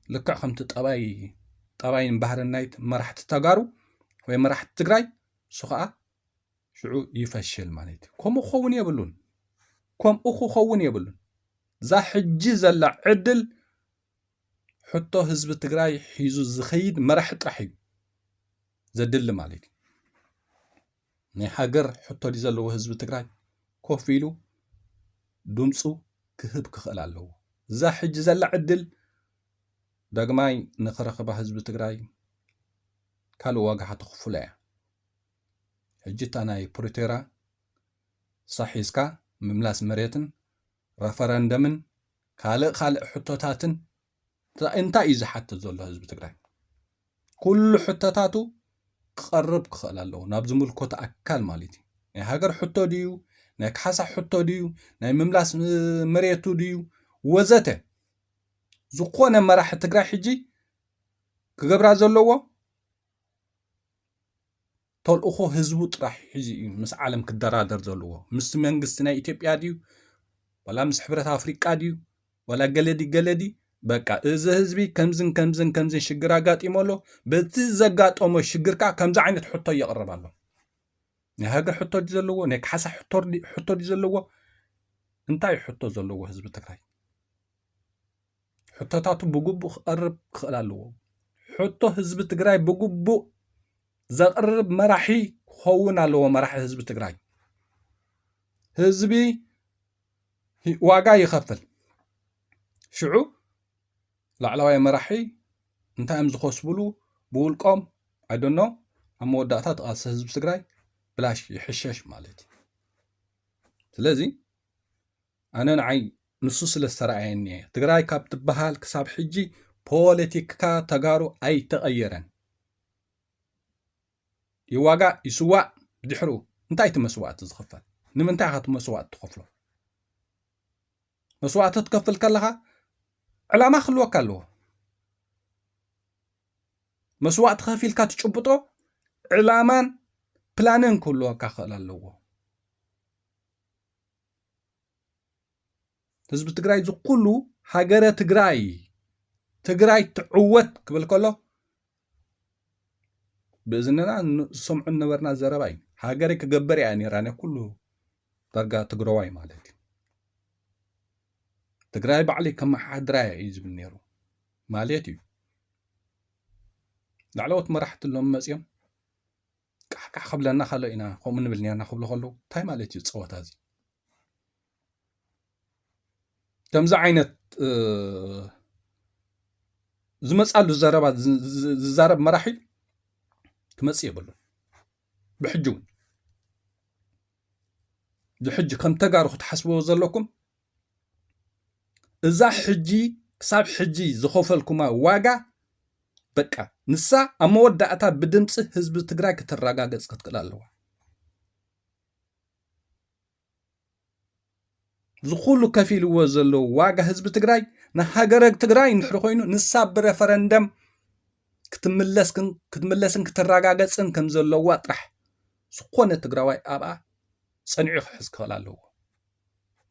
ልክዕ ከምቲ ጠባይ፣ ጠባይን ባህርን ናይ መራሕቲ ተጋሩ ወይ መራሕቲ ትግራይ እሱ ከኣ ሽዑ ይፈሽል ማለት እዩ። ከምኡ ክኸውን የብሉን። ከምኡ ክኸውን የብሉን። እዛ ሕጂ ዘላ ዕድል ሕቶ ህዝቢ ትግራይ ሒዙ ዝኸይድ መራሒ ጥራሕ እዩ ዘድሊ ማለት እዩ። ናይ ሃገር ሕቶ ድዩ ዘለዎ ህዝቢ ትግራይ ኮፍ ኢሉ ድምፁ ክህብ ክኽእል ኣለዎ። እዛ ሕጂ ዘላ ዕድል ዳግማይ ንኽረኽባ ህዝቢ ትግራይ ካልእ ዋጋ ከተኽፍሎ እያ። ሕጂ እታ ናይ ፕሪቶርያ ሳሒዝካ ምምላስ መሬትን ረፈረንደምን ካልእ ካልእ ሕቶታትን እንታይ፣ እንታይ እዩ ዝሓትት ዘሎ ህዝቢ ትግራይ? ኩሉ ሕቶታቱ ክቐርብ ክኽእል ኣለዎ ናብ ዝምልከቶ ኣካል ማለት እዩ። ናይ ሃገር ሕቶ ድዩ? ናይ ካሕሳ ሕቶ ድዩ? ናይ ምምላስ፣ እ፣ መሬቱ ድዩ? ወዘተ። ዝኾነ መራሒ ትግራይ ሕጂ ክገብራ ዘለዎ ተልእኾ ህዝቡ ጥራሕ ሒዙ እዩ ምስ ዓለም ክደራደር ዘለዎ። ምስቲ መንግስቲ ናይ ኢትዮጵያ ድዩ? ዋላ ምስ ሕብረት ኣፍሪቃ ድዩ? ዋላ ገለዲ ገለዲ? በቃ እዚ ህዝቢ ከምዝን ከምዝን ከምዝን ሽግር ኣጋጢሞ ኣሎ። በቲ ዘጋጠሞ ሽግር ከኣ ከምዚ ዓይነት ሕቶ የቕርብ ኣሎ። ናይ ሃገር ሕቶ ድዩ ዘለዎ? ናይ ካሕሳ ሕቶ ድዩ ዘለዎ? እንታይ ሕቶ ዘለዎ ህዝቢ ትግራይ? ሕቶታቱ ብግቡእ ክቐርብ ክኽእል ኣለዎ። ሕቶ ህዝቢ ትግራይ ብግቡእ ዘቕርብ መራሒ ክኸውን ኣለዎ። መራሒ ህዝቢ ትግራይ ህዝቢ ዋጋ ይኸፍል። ሽዑ ላዕለዋይ መራሒ እንታይ እዮም ዝኸስብሉ? ብውልቆም ኣይደኖ ኣብ መወዳእታ ተቓልሲ ህዝቢ ትግራይ ብላሽ ይሕሸሽ ማለት እዩ። ስለዚ ኣነ ንዓይ ንሱ ስለ ዝተረኣየኒ እየ። ትግራይ ካብ ትበሃል ክሳብ ሕጂ ፖለቲካ ተጋሩ ኣይተቐየረን። ይዋጋእ ይስዋእ፣ ብድሕሩ እንታይ እቲ መስዋእቲ ዝኽፈል? ንምንታይ ኢኻ እቲ መስዋእቲ ትኸፍሎ? መስዋእቲ ክትከፍል ከለኻ ዕላማ ክህልወካ ኣለዎ። መስዋእቲ ከፊልካ ትጭብጦ ዕላማን ፕላንን ክህልወካ ክኽእል ኣለዎ። ህዝቢ ትግራይ ዝኩሉ ሃገረ ትግራይ ትግራይ ትዕወት ክብል ከሎ ብእዝንና ዝሰምዑ ነበርና ዘረባ እዩ። ሃገረይ ክገብር እያ ነራ ናይ ኩሉ ዳርጋ ትግረዋይ ማለት እዩ። ትግራይ ባዕለይ ከመሓድራ እያ እዩ ዝብል ነይሩ ማለት እዩ። ላዕለዎት መራሕቲ ሎም መፅኦም ቃሕቃሕ ከብለና ከሎ ኢና ከምኡ ንብል ነርና ክብሉ ከለዉ እንታይ ማለት እዩ ፀወታ እዚ? ከምዚ ዓይነት ዝመፃሉ ዘረባ ዝዛረብ መራሒ ክመፅእ የብሉ። ብሕጂ እውን ብሕጂ ከም ተጋሩ ክትሓስብዎ ዘለኩም እዛ ሕጂ ክሳብ ሕጂ ዝኸፈልኩማ ዋጋ በቃ ንሳ ኣብ መወዳእታ ብድምፂ ህዝቢ ትግራይ ክትረጋገፅ ክትክእል ኣለዋ። ዝኩሉ ከፊልዎ ዘለዉ ዋጋ ህዝቢ ትግራይ ንሃገረ ትግራይ እንድሕሪ ኮይኑ ንሳ ብረፈረንደም ክትምለስን ክትረጋገፅን ከም ዘለዋ ጥራሕ ዝኾነ ትግራዋይ ኣብኣ ፀኒዑ ክሕዝ ክኽእል ኣለዎ።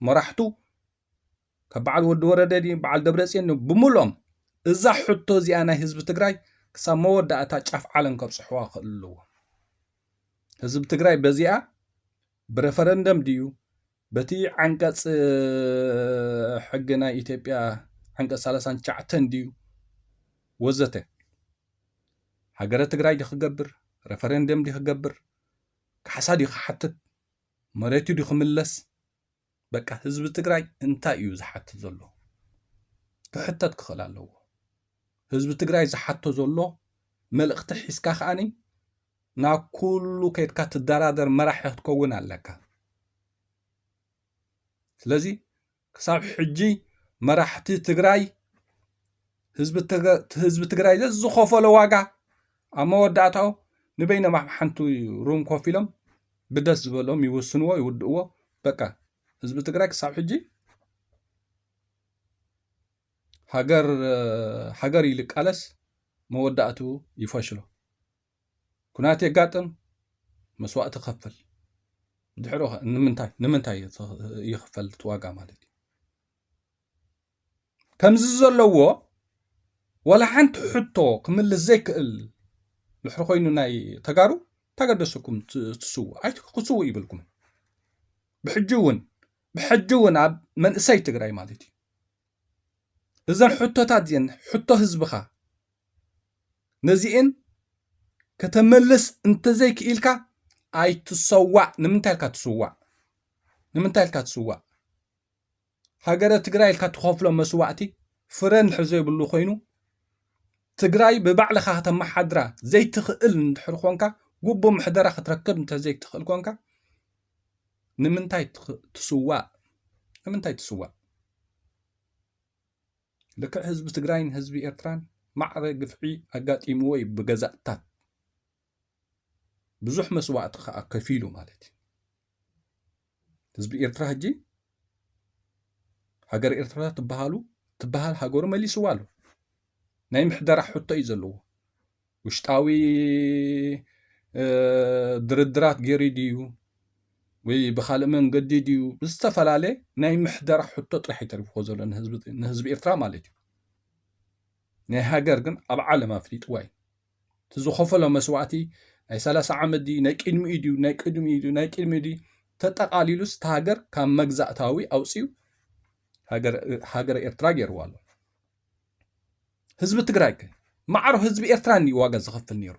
መራሕቱ ካብ በዓል ወዲ ወረደ ድዩ በዓል ደብረፅዮን ድዩ ብምልኦም እዛ ሕቶ እዚኣ ናይ ህዝቢ ትግራይ ክሳብ መወዳእታ ጫፍ ዓለም ከብፅሕዋ ክኽእል ኣለዎ። ህዝቢ ትግራይ በዚኣ ብረፈረንደም ድዩ በቲ ዓንቀፅ ሕጊ ናይ ኢትዮጵያ ዓንቀፅ ሰላሳን ትሽዓተን ድዩ ወዘተ ሃገረ ትግራይ ድዩ ክገብር ረፈረንደም ድዩ ክገብር ካሕሳ ድዩ ክሓትት መሬቱ ድዩ ክምለስ በቃ ህዝቢ ትግራይ እንታይ እዩ ዝሓትት ዘሎ ክሕተት ክኽእል ኣለዎ። ህዝቢ ትግራይ ዝሓቶ ዘሎ መልእኽቲ ሒዝካ ከዓኒ ናብ ኩሉ ከይድካ ትደራደር መራሒ ክትከውን ኣለካ። ስለዚ ክሳብ ሕጂ መራሕቲ ትግራይ ህዝቢ ትግራይ ዝኸፈሎ ዋጋ ኣብ መወዳእታኡ ንበይኖም ኣብ ሓንቲ ሩም ኮፍ ኢሎም ብደስ ዝበሎም ይውስንዎ ይውድእዎ። በቃ ህዝቢ ትግራይ ክሳብ ሕጂ ሃገር ሃገር ኢሉ ይቃለስ መወዳእትኡ ይፈሽሎ። ኩናት የጋጥም፣ መስዋእቲ ይኸፍል። ድሕሪ ንምንታይ ንምንታይ ይኽፈል እቲ ዋጋ ማለት እዩ። ከምዚ ዘለዎ ዋላ ሓንቲ ሕቶ ክምልስ ዘይክእል ድሕሪ ኮይኑ ናይ ተጋሩ ተገደስኩም ትስዉ ኣይ ክስዉ ይብልኩም። ብሕጂ እውን ብሕጂ እውን ኣብ መንእሰይ ትግራይ ማለት እዩ እዘን ሕቶታት እዚአን ሕቶ ህዝብኻ ነዚአን ከተመልስ እንተዘይክኢልካ ኣይትሰዋእ። ንምንታይ ኢልካ ትስዋእ? ንምንታይ ኢልካ ትስዋእ? ሃገረ ትግራይ ኢልካ ትኸፍሎ መስዋእቲ ፍረ እንድሕር ዘይብሉ ኮይኑ ትግራይ ብባዕልኻ ከተመሓድራ ዘይትኽእል እንድሕር ኮንካ ጉቡእ ምሕደራ ክትረክብ እንተዘይትኽእል ኮንካ ንምንታይ ትስዋእ? ንምንታይ ትስዋእ? ልክዕ ህዝቢ ትግራይን ህዝቢ ኤርትራን ማዕረ ግፍዒ ኣጋጢምዎ እዩ ብገዛእታት ብዙሕ መስዋእቲ ከዓ ከፊሉ ማለት እዩ። ህዝቢ ኤርትራ ሕጂ ሃገር ኤርትራ ትበሃሉ ትበሃል ሃገሩ መሊስዋ ኣሎ። ናይ ምሕደራ ሕቶ እዩ ዘለዎ። ውሽጣዊ ድርድራት ገይሩ ድዩ ወይ ብካልእ መንገዲ ድዩ ብዝተፈላለየ ናይ ምሕደራ ሕቶ ጥራሕ ይተርፍዎ ዘሎ ንህዝቢ ኤርትራ ማለት እዩ። ናይ ሃገር ግን ኣብ ዓለም ኣፍሊጥዋ እዩ። እቲ ዝኸፈሎ መስዋእቲ ናይ ሰላሳ ዓመት ድዩ፣ ናይ ቅድሚኡ ድዩ፣ ናይ ቅድሚኡ ድዩ፣ ናይ ቅድሚኡ ድዩ፣ ተጠቓሊሉስ እታ ሃገር ካብ መግዛእታዊ ኣውፂኡ ሃገር፣ ሃገረ ኤርትራ ገይርዋ ኣሎ። ህዝቢ ትግራይ ከ? ማዕሮ ህዝቢ ኤርትራ እንድዩ ዋጋ ዝኸፍል ነይሩ።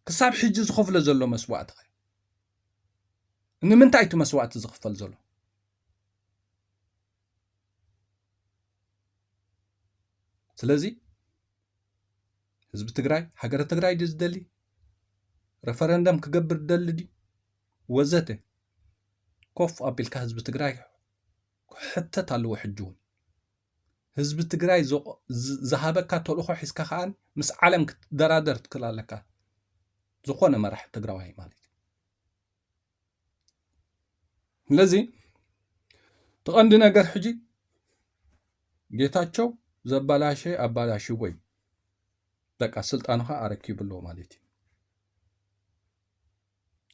ክሳብ ሕጂ ዝኸፍሎ ዘሎ መስዋእቲ ከ? ንምንታይ እቲ መስዋእቲ ዝኽፈል ዘሎ? ስለዚ ህዝቢ ትግራይ፣ ሃገረ ትግራይ ድዩ ዝደሊ? ረፈረንደም ክገብር ዝደሊ ድዩ? ወዘተ። ኮፍ ኣቢልካ ህዝቢ ትግራይ ክሕተት ኣለዎ። ሕጂ እውን ህዝቢ ትግራይ ዝቆ-፣ ዝ-፣ ዝሃበካ ተልእኾ ሒዝካ ከኣ ምስ ዓለም ክትደራደር ትክእል ኣለካ። ዝኾነ መራሒ ትግራዋይ ማለት እዩ። ስለዚ እቲ ቀንዲ ነገር ሕጂ ጌታቸው ዘባላሸ ኣባላሽዎ እዩ። በቃ ስልጣኑ ኸኣ ኣረኪቡ ኣለዎ ማለት እዩ።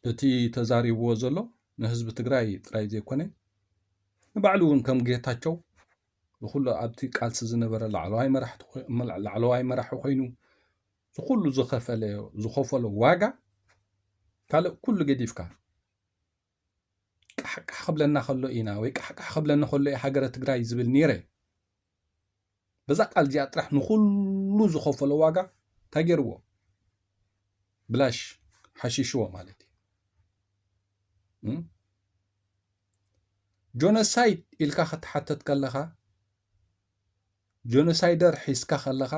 እቲ ተዛሪብዎ ዘሎ ንህዝቢ ትግራይ ጥራይ ዘይኮነ፣ ንባዕሉ እውን ከም ጌታቸው ንኹሉ ኣብቲ ቃልሲ ዝነበረ ላዕለዋይ መራሕቲ ኮ-፣ ላዕለዋይ መራሒ ኮይኑ ዝኹሉ ዝኸፈለ፣ ዝኸፈሎ ዋጋ ካልእ ኩሉ ገዲፍካ ቃሕቃሕ ክብለና ከሎ ኢና ወይ ቃሕቃሕ ክብለኒ ከሎ እየ ሃገረ ትግራይ ዝብል ነይረ። በዛ ቃል እዚኣ ጥራሕ ንኹሉ ዝኸፈሎ ዋጋ እንታይ ገይርዎ? ብላሽ ሓሺሽዎ ማለት እዩ። እም? ጆኖሳይድ ኢልካ ክትሓተት ከለኻ፣ ጆኖሳይደር ሒዝካ ከለኻ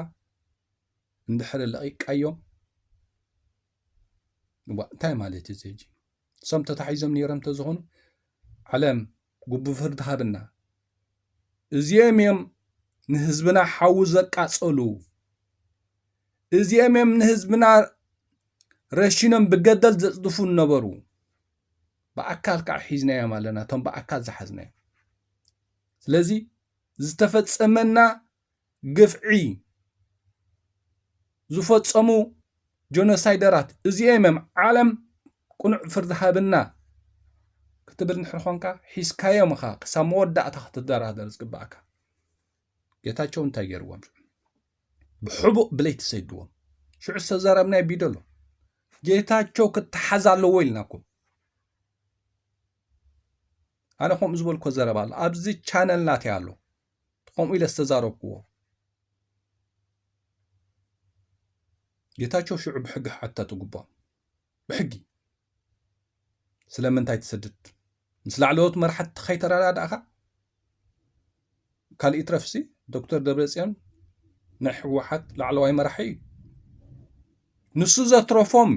እንድሕር ለቒቃዮም፣ እዋ፣ እንታይ ማለት እዩ እዚ ሕጂ? እሶም ተታሒዞም ነይሮም እንተዝኾኑ፣ ዓለም ግቡእ ፍርዲ ሃብና። እዚኦም እዮም ንህዝብና ሓዊ ዘቃጸሉ። እዚኦም እዮም ንህዝብና ረሺኖም ብገደል ዘጽድፉ ነበሩ። ብኣካል ከዓ ሒዝናዮም ኣለና፣ እቶም ብኣካል ዝሓዝናዮም። ስለዚ ዝተፈጸመና ግፍዒ ዝፈጸሙ ጆኖሳይደራት እዚኦም እዮም። ዓለም ቅኑዕ ፍርዲ ሃብና ክትብል እንድሕር ኾንካ፣ ሒዝካዮም ኢኻ ክሳብ መወዳእታ ክትደራደር ዝግባኣካ። ጌታቸው እንታይ ገይርዎም? ብሕቡእ ብለይቲ ሰይድዎም። ሽዑ ዝተዛረብናዮ ቪድዮ ኣሎ። ጌታቸው ክተሓዝ ኣለዎ ኢልናኩም። ኣነ ከምኡ ዝበልኮ ዘረባ ኣሎ። ኣብዚ ቻነል ናተይ ኣሎ። ከምኡ ኢለ ዝተዛረብክዎ። ጌታቸው ሽዑ ብሕጊ ክሕተት ይግባእ። ብሕጊ። ስለምንታይ ትሰድድ? ምስ ላዕለዎት መራሕቲ ከይተረዳዳእካ? ካልእ ይትረፍሲ፣ ዶክተር ደብረጽዮን ናይ ህወሓት ላዕለዋይ መራሒ እዩ። ንሱ ዘትረፎም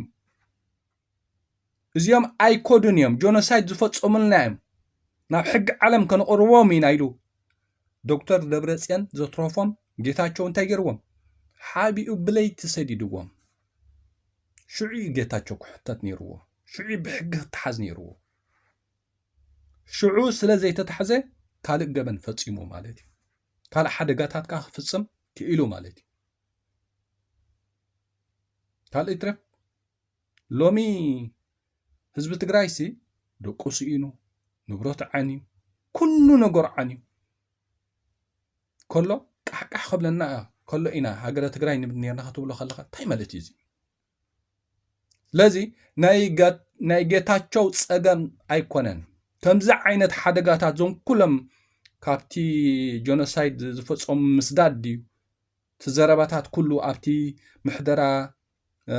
እዚኦም ኣይኮዱን እዮም፣ ጆኖሳይድ ዝፈጸሙልና እዮም፣ ናብ ሕጊ ዓለም ከነቕርቦም ኢና ኢሉ ዶክተር ደብረጽዮን ዘትረፎም ጌታቸው እንታይ ገይርዎም? ሓቢኡ ብለይቲ ሰዲድዎም። ሽዑ እዩ ጌታቸው ክሕተት ነይርዎ። ሽዑ እዩ ብሕጊ ክተሓዝ ነይርዎ። ሽዑ ስለ ዘይተታሕዘ ካልእ ገበን ፈጺሙ ማለት እዩ። ካልእ ሓደጋታት ከኣ ክፍጽም ክኢሉ ማለት እዩ። ካልእ ይትረፍ፣ ሎሚ ህዝቢ ትግራይሲ ደቁ ስኢኑ፣ ንብረቱ ዓንዩ፣ ኩሉ ነገሩ ዓንዩ ከሎ፣ ቃሕቃሕ ከብለና ከሎ ኢና ሃገረ ትግራይ ንብል ነርና ክትብሎ ከለኻ እንታይ ማለት እዩ እዚ? ስለዚ ናይ ጋ-፣ ናይ ጌታቸው ጸገም ኣይኮነን። ከምዚ ዓይነት ሓደጋታት እዞም ኩሎም ካብቲ ጆኖሳይድ ዝፈጸሙ ምስዳድ ድዩ? እቲ ዘረባታት ኩሉ ኣብቲ ምሕደራ፣ እ፣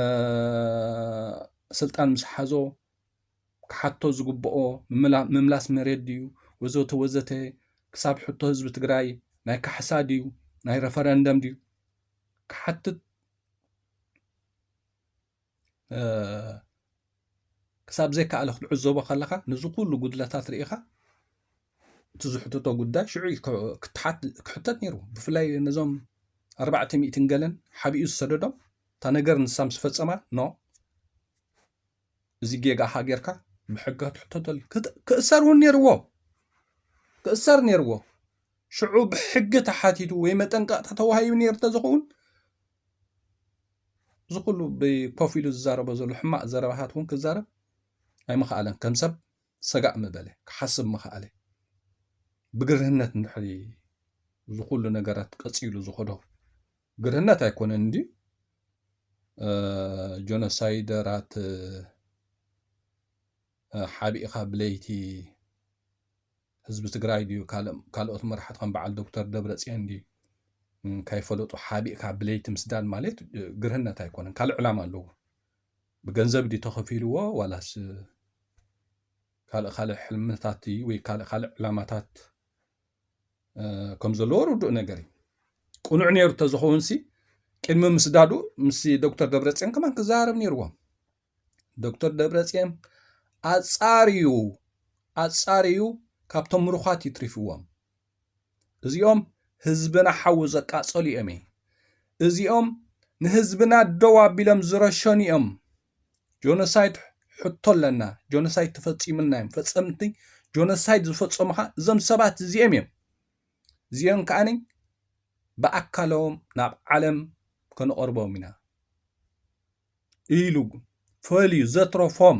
ስልጣን ምስ ሓዞ ክሓቶ ዝግብኦ ምምላ-፣ ምምላስ መሬት ድዩ? ወዘተ ወዘተ፣ ክሳብ ሕቶ ህዝቢ ትግራይ ናይ ካሕሳ ድዩ? ናይ ረፈረንደም ድዩ? ክሓትት፣ እ፣ ክሳብ ዘይከኣለ ክትዕዘቦ ከለኻ፣ ነዚ ኩሉ ጉድለታት ርኢኻ፣ እቲ ዝሕትቶ ጉዳይ ሽዑ እዩ ክ-፣ ክትሓት-፣ ክሕተት ነይሩ። ብፍላይ ነዞም ኣርባዕተ ሚእትን ገለን ሓቢኡ ዝሰደዶም፣ እታ ነገር ንሳ ምስ ፈጸማ፣ ኖ፣ እዚ ጌጋኻ ጌርካ ብሕጊ ክትሕተተሉ። ክት-፣ ክእሰር እውን ነይርዎ። ክእሰር ነይርዎ። ሽዑ ብሕጊ ተሓቲቱ ወይ መጠንቀቕታ ተዋሂቡ ነይሩ እንተዝኸውን፣ እዚ ኩሉ ብኮፍ ኢሉ ዝዛረቦ ዘሎ ሕማቕ ዘረባታት እውን ክዛረብ ኣይምኸኣለን። ከም ሰብ ሰጋእ ምበለ፣ ክሓስብ ምኸኣለ። ብግርህነት እንድሕሪ እዚ ኩሉ ነገራት ቀጺሉ ዝኸዶ፣ ግርህነት ኣይኮነን እንድዩ፣ ጀኖሳይደራት ሓቢእካ ብለይቲ ህዝቢ ትግራይ ድዩ ካልኦት መራሕቲ ከም በዓል ዶክተር ደብረፅዮን ድዩ ካይፈለጡ ሓቢእካ ብለይቲ ምስዳድ ማለት ግርህነት ኣይኮነን። ካልእ ዕላማ ኣለዎ። ብገንዘብ ድዩ ተኸፊልዎ ዋላስ ካልእ ካልእ ሕልምታት እዩ ወይ ካልእ ካልእ ዕላማታት ከም ዘለዎ ርዱእ ነገር እዩ። ቅኑዕ ነይሩ ተዝኸውን ሲ ቅድሚ ምስዳዱ ምስ ዶክተር ደብረፅዮን ከማን ክዘራረብ ነይርዎም። ዶክተር ደብረፅዮን ኣፃርዩ ኣፃርዩ ካብቶም ምሩኻት ይትሪፍዎም። እዚኦም ህዝብና ሓዊ ዘቃፀሉ እዮም። እዚኦም ንህዝብና ደው ኣቢሎም ዝረሸኑ እዮም። ጆኖሳይድ ሕቶ ኣለና። ጆኖሳይድ ተፈፂሙልና እዮም። ፈፀምቲ ጆኖሳይድ ዝፈፀሙ ኸዓ እዞም ሰባት እዚኦም እዮም። እዚኦም ከዓኒ ብኣካሎም ናብ ዓለም ከነቐርቦም ኢና ኢሉ ፈልዩ ዘትረፎም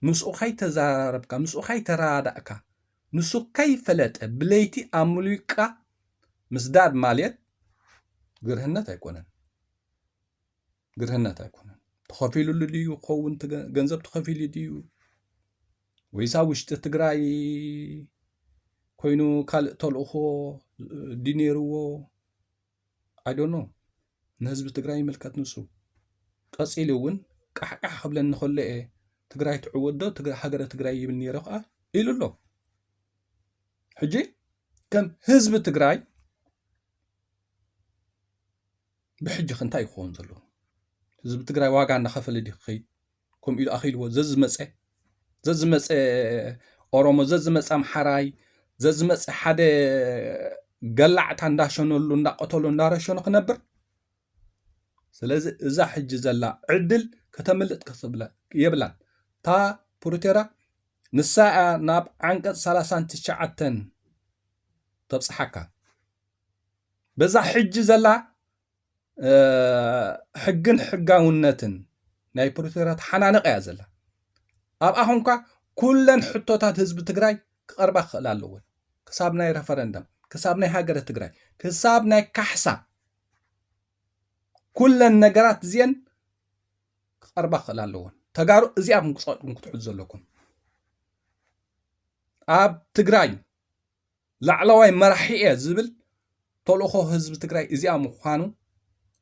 ምስኡ ከይተዘራረብካ፣ ምስኡ ከይተረዳእካ፣ ንሱ ከይፈለጠ ብለይቲ ኣምሊቕካ ምስዳድ ማለት ግርህነት ኣይኮነን። ግርህነት ኣይኮነን። ተኸፊሉሉ ድዩ ክኸውን? ገንዘብ ተኸፊሉ ድዩ? ወይስ ኣብ ውሽጢ ትግራይ ኮይኑ ካልእ ተልእኾ ድዩ ነይርዎ? I don't know። ንህዝቢ ትግራይ ይምልከት ንሱ። ቀፂሉ እውን ቃሕቃሕ ክብለኒ ከሎ እየ ትግራይ ትዕወት ዶ ሃገረ ትግራይ ይብል ነይረ ከዓ ኢሉ ኣሎ። ሕጂ ከም ህዝቢ ትግራይ ብሕጂ እንታይ ይኸውን ዘሎ? ህዝቢ ትግራይ ዋጋ እናኸፈለ ድዩ ክኸይድ? ከምኡ ኢሉ ኣኺልዎ ዘዝመፀ ዘዝመፀ ኦሮሞ፣ ዘዝመፀ ኣምሓራይ፣ ዘዝመፀ ሓደ ገላዕታ እንዳሸነሉ እንዳቀተሉ እንዳረሸኑ ክነብር። ስለዚ እዛ ሕጂ ዘላ ዕድል ከተምልጥ ክትብላ የብላን። እታ ፕሪቶርያ ንሳ እያ ናብ ዓንቀፅ ሰላሳን ትሽዓተን ተብፅሓካ። በዛ ሕጂ ዘላ ሕግን ሕጋውነትን ናይ ፕሪቶርያ ተሓናነቕ እያ ዘላ። ኣብኣ ኾንካ ኩለን ሕቶታት ህዝቢ ትግራይ ክቐርባ ክኽእል ኣለወን። ክሳብ ናይ ረፈረንደም፣ ክሳብ ናይ ሃገረ ትግራይ፣ ክሳብ ናይ ካሕሳ ኩለን ነገራት እዚአን ክቐርባ ክኽእል ኣለወን። ተጋሩ እዚኣኹም ክፀቅም ክትሕዙ ዘለኩም። ኣብ ትግራይ ላዕለዋይ መራሒ እየ ዝብል ተልእኾ ህዝቢ ትግራይ እዚኣ ምዃኑ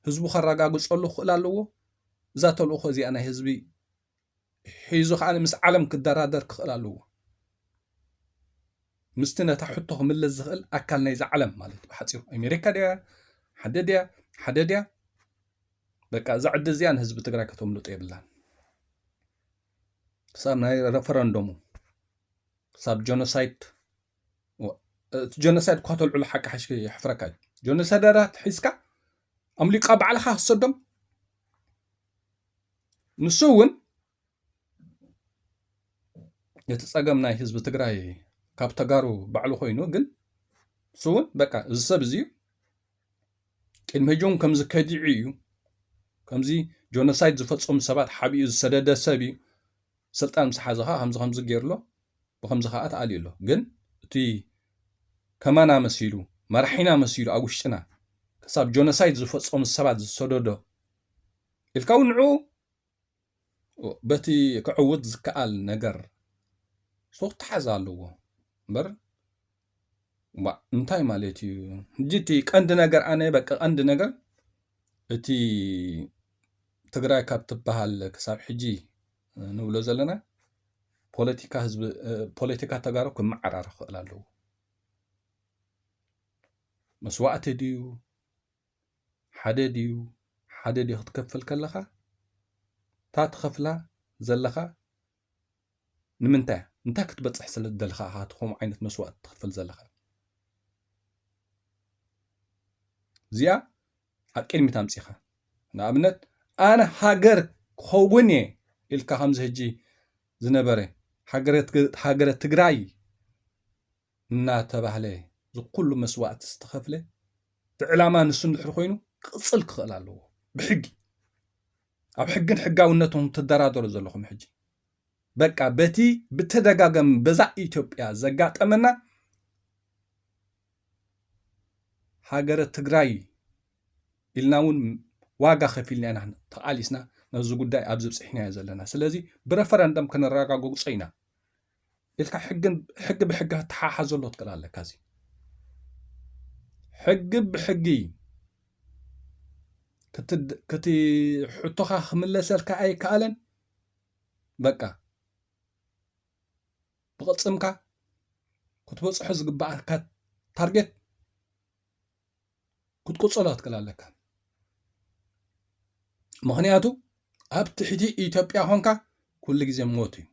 ህዝቡ ከረጋግፀሉ ክኽእል ኣለዎ። እዛ ተልእኾ እዚኣ ናይ ህዝቢ ሒዙ ከዓ ምስ ዓለም ክደራደር ክኽእል ኣለዎ። ምስቲ ነታ ሕቶ ክምልስ ዝኽእል ኣካል ናይዛ ዓለም ማለት ብሓፂሩ ኣሜሪካ ድያ ሓደ ድያ ሓደ ድያ በቃ እዛ ዕድል እዚኣ ንህዝቢ ትግራይ ከተምልጦ የብላን። ክሳብ ናይ ረፈረንደሙ ክሳብ ጀኖሳይድ እቲ ጀኖሳይድ እኳ ተልዕሉ ሓቂ ሓሽኪ የሕፍረካ እዩ። ጀኖሳይደራት ሒዝካ ኣምሊቃ ባዕልኻ ክሰዶም ንሱ እውን እቲ ፀገም ናይ ህዝቢ ትግራይ ካብ ተጋሩ ባዕሉ ኮይኑ ግን ንሱ እውን በቃ እዚ ሰብ እዚ እዩ ቅድሚ ሕጂ እውን ከምዚ ከዲዑ እዩ ከምዚ ጆኖሳይድ ዝፈፀሙ ሰባት ሓቢኡ ዝሰደደ ሰብ እዩ ስልጣን ምስ ሓዘኻ ከምዚ ከምዚ ገይርሎ ብከምዚ ከዓ ተኣልዩ ኣሎ ግን እቲ ከማና መሲሉ መራሒና መሲሉ ኣብ ውሽጥና ክሳብ ጆኖሳይድ ዝፈፀሙ ሰባት ዝሰደዶ ኢልካ እውን ንዑ በቲ ክዕውት ዝከኣል ነገር ሱቕ ተሓዝ ኣለዎ እምበር እንታይ ማለት እዩ ሕጂ እቲ ቀንዲ ነገር ኣነ በቂ ቀንዲ ነገር እቲ ትግራይ ካብ ትበሃል ክሳብ ሕጂ ንብሎ ዘለና ፖለቲካ ህዝቢ ፖለቲካ ተጋሩ ክመዓራረ ክኽእል ኣለዎ መስዋእቲ ድዩ ሓደ ድዩ ሓደ ድዩ ክትከፍል ከለኻ እታ ትኸፍላ ዘለኻ ንምንታይ እንታይ ክትበፅሕ ስለ ዝደለኻ ኢኻ እቲ ከምኡ ዓይነት መስዋእቲ ትኸፍል ዘለኻ እዚኣ ኣብ ቅድሚት ኣምፂኻ ንኣብነት ኣነ ሃገር ክኸውን እየ ኢልካ ከምዚ ሕጂ ዝነበረ ሃገረ ትግራይ እናተባህለ ዝኩሉ መስዋእቲ ዝተኸፍለ እቲ ዕላማ ንሱ እንድሕር ኮይኑ ክቕፅል ክኽእል ኣለዎ ብሕጊ ኣብ ሕግን ሕጋውነትን ትደራደሩ ዘለኹም ሕጂ በቃ በቲ ብተደጋገም በዛ ኢትዮጵያ ዘጋጠመና ሃገረ ትግራይ ኢልና እውን ዋጋ ከፊልና ኢና ተቓሊስና ነዚ ጉዳይ ኣብዚ ብፅሕናዮ ዘለና። ስለዚ ብረፈረንደም ከነረጋግጾ ኢና ኢልካ ሕግን፣ ሕጊ ብሕጊ ተሓሓዘሎ ትክእል ኣለካ። እዚ ሕጊ ብሕጊ ክትድ-፣ ክቲ ሕቶኻ ክምለሰልካ ኣይከኣለን። በቃ ብቕጽምካ ክትበጽሖ ዝግባኣካ ታርጌት ክትቅጽሎ ትክእል ኣለካ። ምኽንያቱ ኣብ ትሕቲ ኢትዮጵያ ኾንካ ኩሉ ግዜ ሞት እዩ፣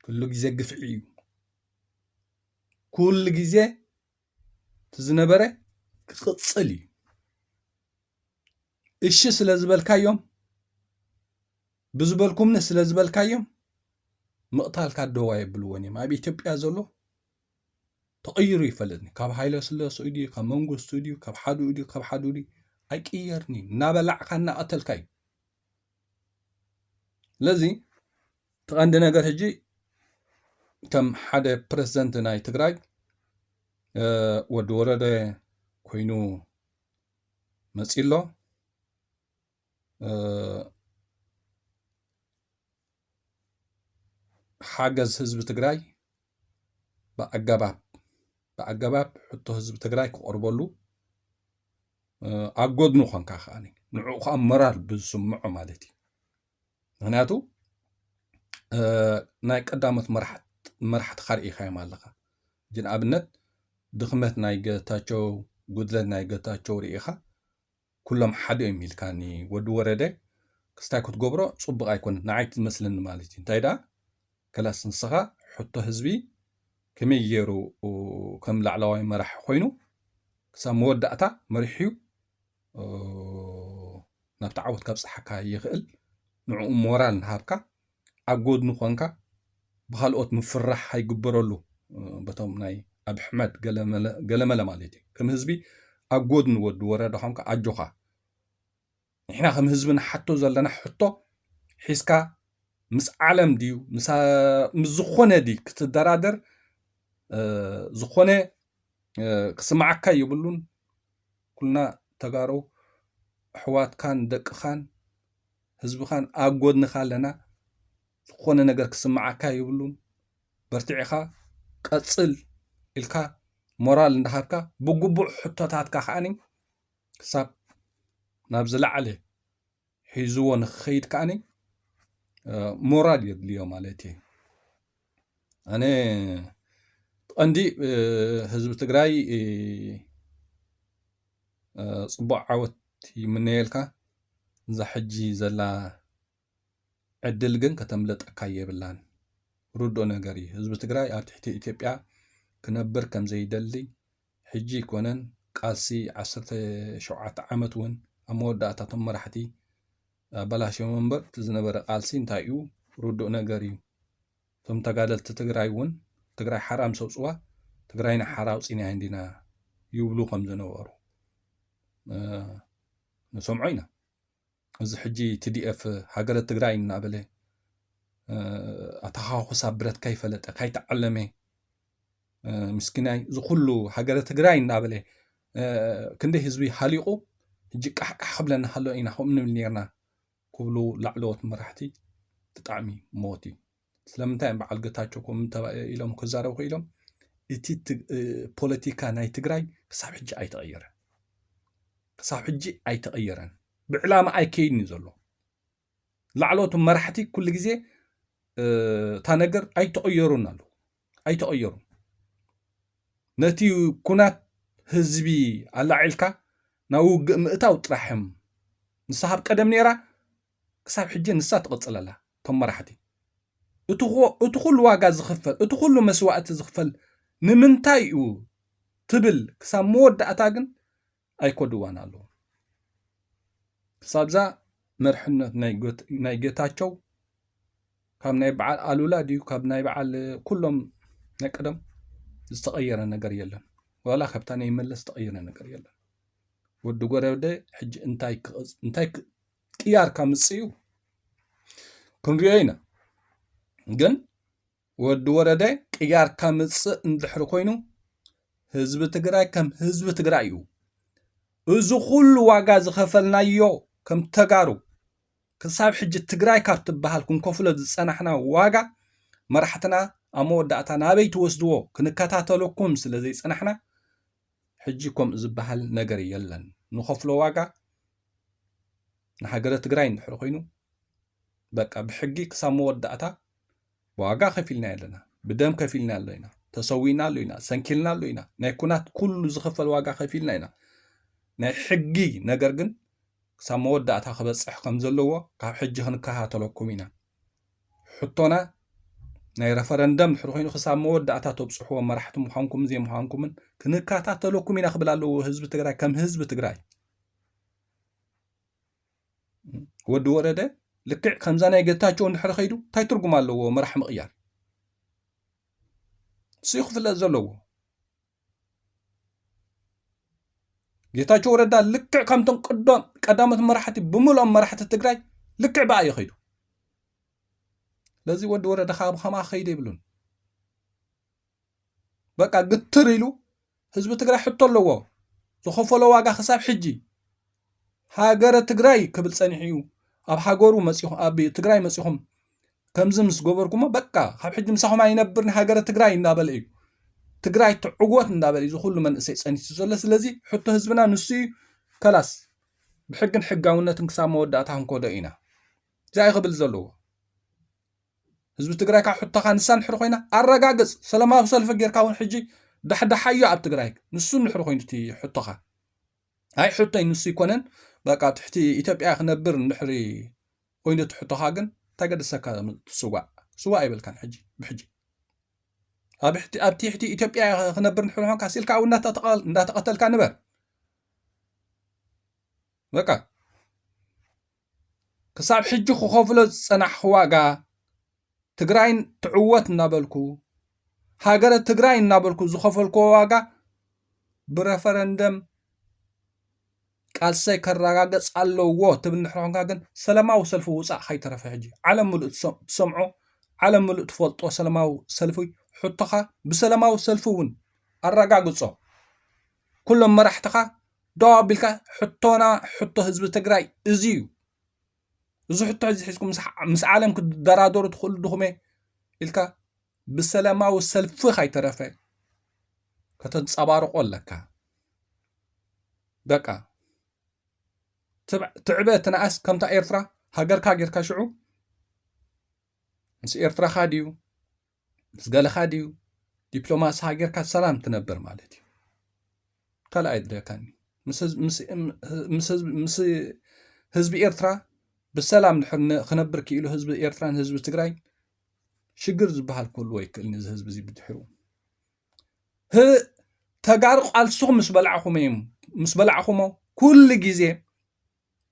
ኩሉ ግዜ ግፍዒ እዩ፣ ኩሉ ግዜ እቲ ዝነበረ ክቕጽል እዩ። እሺ ስለ ዝበልካዮም፣ ብዝበልኩምኒ ስለ ዝበልካዮም ምቕታልካ ደዋ የብልዎን እዮም። ኣብ ኢትዮጵያ ዘሎ ተቐይሩ ይፈልጥኒ። ካብ ሃይለ ስለሱ ድዩ፣ ካብ መንግስቱ ድዩ፣ ካብ ሓዱ ድዩ፣ ካብ ሓዱ ድዩ ኣይቅየርኒ። እናበላዕካ እናቐተልካ እዩ። ስለዚ እቲ ቀንዲ ነገር ሕጂ ከም ሓደ ፕረዚደንት ናይ ትግራይ፣ እ፣ ወዲ ወረደ ኮይኑ መጺ ኣሎ። እ፣ ሓገዝ ህዝቢ ትግራይ ብኣገባብ፣ ብኣገባብ ሕቶ ህዝቢ ትግራይ ክቐርበሉ፣ እ፣ ኣብ ጎድኑ ኾንካ ከዓኒ ንዕኡ ከዓ ሞራል ብዝስምዖ ማለት እዩ። ምኽንያቱ፣ እ፣ ናይ ቀዳሞት መራሕት-፣ መራሕትኻ ርኢኻዮም ኣለኻ። ሕጂ ንኣብነት ድኽመት ናይ ገታቸው፣ ጉድለት ናይ ገታቸው ርኢኻ ኩሎም ሓደ እዮም ኢልካኒ ወዲ ወረደ ክስታይ ክትገብሮ ጽቡቕ ኣይኮነን፣ ንዓይ ትመስለኒ ማለት እዩ። እንታይ ደኣ ከላስ ንስኻ ሕቶ ህዝቢ ከመይ ገይሩ ከም ላዕለዋይ መራሒ ኮይኑ ክሳብ መወዳእታ መሪሕዩ፣ እ፣ ናብቲ ዓወት ከብጽሓካ ይኽእል። ንዕኡ ሞራል እናሃብካ ኣብ ጎድኑ ኮንካ ብኻልኦት ምፍራሕ ኣይግበረሉ። እ፣ በቶም ናይ ኣብ ሕመድ ገለመለ፣ ገለመለ ማለት እዩ። ከም ህዝቢ ኣብ ጎድኒ ወዲ ወረደ ኮንካ ኣጆኻ። ንሕና ከም ህዝቢ ንሓቶ ዘለና ሕቶ ሒዝካ ምስ ዓለም ድዩ፣ ምስ፣ ምስ ዝኾነ ድዩ ክትደራደር፣ እ፣ ዝኾነ፣ እ፣ ክስምዓካ የብሉን። ኩልና ተጋሩ ኣሕዋትካን ደቅኻን ህዝብኻን ኣብ ጎድንኻ ኣለና። ዝኾነ ነገር ክስምዓካ የብሉን። በርቲዕኻ ቀጽል ኢልካ ሞራል እንዳሃብካ ብግቡእ ሕቶታትካ ከዓኒ ክሳብ ናብ ዝለዓለ ሒዝዎ ንክኸይድ ከዓኒ፣ እ፣ ሞራል የድልዮ ማለት እዩ። ኣነ ቀንዲ፣ እ፣ ህዝቢ ትግራይ፣ እ፣ እ፣ ጽቡቕ ዓወት ይምነየልካ። እዛ ሕጂ ዘላ ዕድል ግን ከተምልጠካ የብላን። ርዱእ ነገር እዩ። ህዝቢ ትግራይ ኣብ ትሕቲ ኢትዮጵያ ክነብር ከም ዘይደሊ ሕጂ ኣይኮነን፣ ቃልሲ ዓሰርተ ሸውዓተ ዓመት እውን ኣብ መወዳእታ እቶም መራሕቲ ኣበላሽዮም እምበር፣ እቲ ዝነበረ ቃልሲ እንታይ እዩ? ርዱእ ነገር እዩ። እቶም ተጋደልቲ ትግራይ እውን ትግራይ ሓራ ምስ ኣውፅዋ፣ ትግራይና ሓራ ኣውፂናያ እንዲና ይብሉ ከም ዝነበሩ፣ እ፣ ንሰምዖ ኢና። እዚ ሕጂ ቲ ዲ ኤፍ ሃገረ ትግራይ እናበለ፣ እ፣ ኣተኻኹሳ ብረት ከይፈለጠ፣ ከይተዓለመ፣ እ፣ ምስኪናይ፣ እዚ ኩሉ ሃገረ ትግራይ እናበለ፣ እ፣ ክንደይ ህዝቢ ሃሊቑ፣ ሕጂ ቃሕቃሕ ክብለና ሃሎ ኢና ከምኡ ንብል ነርና ክብሉ ላዕለዎት መራሕቲ ብጣዕሚ ሞት እዩ። ስለምንታይ እዮም በዓል ገታቸው ከምኡ ተባ-፣ ኢሎም ክዛረቡ ክኢሎም? እቲ ት-፣ እ፣ ፖለቲካ ናይ ትግራይ ክሳብ ሕጂ ኣይተቐየረን። ክሳብ ሕጂ ኣይተቐየረን። ብዕላማ ኣይከይድን እዩ ዘሎ። ላዕለዎት መራሕቲ ኩሉ ግዜ፣ እ፣ እታ ነገር ኣይተቐየሩን ኣለዉ። ኣይተቐየሩን። ነቲ ኩናት ህዝቢ ኣላዒልካ ናብ ውግእ ምእታው ጥራሕ እዮም። ንሳ ካብ ቀደም ነይራ፣ ክሳብ ሕጂ ንሳ ትቕጽል ኣላ። እቶም መራሕቲ እቲ ኹ-፣ እቲ ኩሉ ዋጋ ዝኽፈል፣ እቲ ኩሉ መስዋእቲ ዝኽፈል ንምንታይ እዩ ትብል ክሳብ መወዳእታ ግን ኣይኮድዋን ኣለዉ። ክሳብዛ መርሕነት ናይ ጎት-፣ ናይ ጌታቸው ካብ ናይ በዓል ኣሉላ ድዩ፣ ካብ ናይ በዓል ኩሎም ናይ ቀደም ዝተቐየረ ነገር የለን። ዋላ ካብታ ናይ መለስ ዝተቐየረ ነገር የለን። ወዲ ጎረደ ሕጂ እንታይ ክቕጽ-፣ እንታይ ክ-፣ ቅያር ከምጽእ እዩ ክንሪኦ ኢና። ግን ወዲ ወረደ ቅያር ከምጽእ እንድሕሪ ኮይኑ ህዝቢ ትግራይ ከም ህዝቢ ትግራይ እዩ። እዚ ኩሉ ዋጋ ዝኸፈልናዮ ከም ተጋሩ ክሳብ ሕጂ ትግራይ ካብ ትበሃል ክንከፍሎ ዝጸናሕና ዋጋ መራሕትና ኣብ መወዳእታ ናበይ ትወስድዎ ክንከታተለኩም ስለ ዘይጸናሕና ሕጂ ከምኡ ዝበሃል ነገር የለን። ንኸፍሎ ዋጋ ንሃገረ ትግራይ እንድሕር ኮይኑ በቃ ብሕጊ ክሳብ መወዳእታ ብዋጋ ከፊልና ኣለና፣ ብደም ከፊልና ኣሎ ኢና፣ ተሰዊና ኣሎ ኢና፣ ሰንኪልና ኣሎ ኢና፣ ናይ ኩናት ኩሉ ዝኽፈል ዋጋ ከፊልና ኢና። ናይ ሕጊ ነገር ግን ክሳብ መወዳእታ ክበፅሕ ከም ዘለዎ ካብ ሕጂ ክንከታተለኩም ኢና። ሕቶና ናይ ረፈረንደም ድሕሪ ኮይኑ ክሳብ መወዳእታ ተብፅሕዎ መራሕቲ ምዃንኩም ዘይምዃንኩምን ክንከታተለኩም ኢና ክብል ኣለዎ ህዝቢ ትግራይ ከም ህዝቢ ትግራይ። ወዲ ወረደ ልክዕ ከምዛ ናይ ጌታቸው እንድሕር ከይዱ እንታይ ትርጉም ኣለዎ? መራሕ ምቕያር እሱ ክፍለጥ ዘለዎ። ጌታቸው ረዳ ልክዕ ከምቶም ቅዶም ቀዳሞት መራሕቲ ብምልኦም መራሕቲ ትግራይ ልክዕ ብኣ እዩ ከይዱ። ስለዚ ወዲ ወረደ ካብ ከማ ከይደ ይብሉን በቃ ግትር ኢሉ ህዝቢ ትግራይ ሕቶ ኣለዎ። ዝኸፈሎ ዋጋ ክሳብ ሕጂ ሃገረ ትግራይ ክብል ጸኒሑ እዩ። ኣብ ሃገሩ መጺኹም ኣብ ትግራይ መጺኹም ከምዚ ምስ ገበርኩሞ በቃ ካብ ሕጂ ምሳኹም ኣይነብርን ሃገረ ትግራይ እንዳበለ እዩ። ትግራይ ትዕወት እንዳበለ እዩ ዝኹሉ መንእሰይ ጸኒቱ ዘሎ። ስለዚ ሕቶ ህዝብና ንሱ እዩ። ከላስ ብሕግን ሕጋውነትን ክሳብ መወዳእታ ክንከዶ ኢና። እዚኣ እዩ ክብል ዘለዎ። ህዝቢ ትግራይ ካብ ሕቶኻ ንሳ እንድሕር ኮይና ኣረጋግፅ። ሰላማዊ ሰልፊ ጌርካ እውን ሕጂ ዳሕዳሓዮ ኣብ ትግራይ ንሱ እንድሕር ኮይኑ እቲ ሕቶኻ ኣይ ሕቶይ ንሱ ይኮነን በቃ ትሕቲ ኢትዮጵያ ክነብር እንድሕሪ ኮይኑ እቲ ሕቶኻ ግን እንታይ ገደሰካ ትስዋእ ስዋእ ኣይበልካን ሕጂ ብሕጂ ኣብ ትሕቲ ኢትዮጵያ ክነብር እንድሕር ኮንካ ሲልካ ኣብ እንዳተቐተልካ ንበር በቃ ክሳብ ሕጂ ክኸፍሎ ዝጸናሕኩ ዋጋ ትግራይ ትዕወት እናበልኩ ሃገረ ትግራይ እናበልኩ ዝኸፈልኩዎ ዋጋ ብረፈረንደም ቃልሰይ ከረጋገፅ ኣለዎ ትብል እንድሕር ኮንካ ግን ሰላማዊ ሰልፊ ውፃእ ከይተረፈ ሕጂ ዓለም ምሉእ ትሰምዖ ዓለም ምሉእ ትፈልጦ ሰላማዊ ሰልፊ ሕቶኻ ብሰላማዊ ሰልፊ እውን ኣረጋግፆ ኩሎም መራሕትኻ ደው ኣቢልካ ሕቶና ሕቶ ህዝቢ ትግራይ እዚ እዩ። እዚ ሕቶ እዚ ሒዝኩም ምስ ዓለም ክትደራደሩ ትኽእሉ ድኹም ኢልካ ብሰላማዊ ሰልፊ ካይተረፈ ከተንፀባርቆ ኣለካ። በቃ ትዕበ ትንኣስ ከምታ ኤርትራ ሃገርካ ጌርካ ሽዑ ምስ ኤርትራኻ ድዩ ምስ ገለኻ ድዩ ዲፕሎማሲ ሃገርካ ሰላም ትነብር ማለት እዩ። ካልእ ኣይድልየካን እዩ። ምስ ህዝቢ ኤርትራ ብሰላም ድሕር ክነብር ክኢሉ ህዝቢ ኤርትራን ህዝቢ ትግራይ ሽግር ዝበሃል ክህልዎ ይክእል እዚ ህዝቢ እዚ ብድሕሩ ተጋሩ ቃልስኹም ምስ በላዕኹም እዮም ምስ በላዕኹሞ ኩሉ ግዜ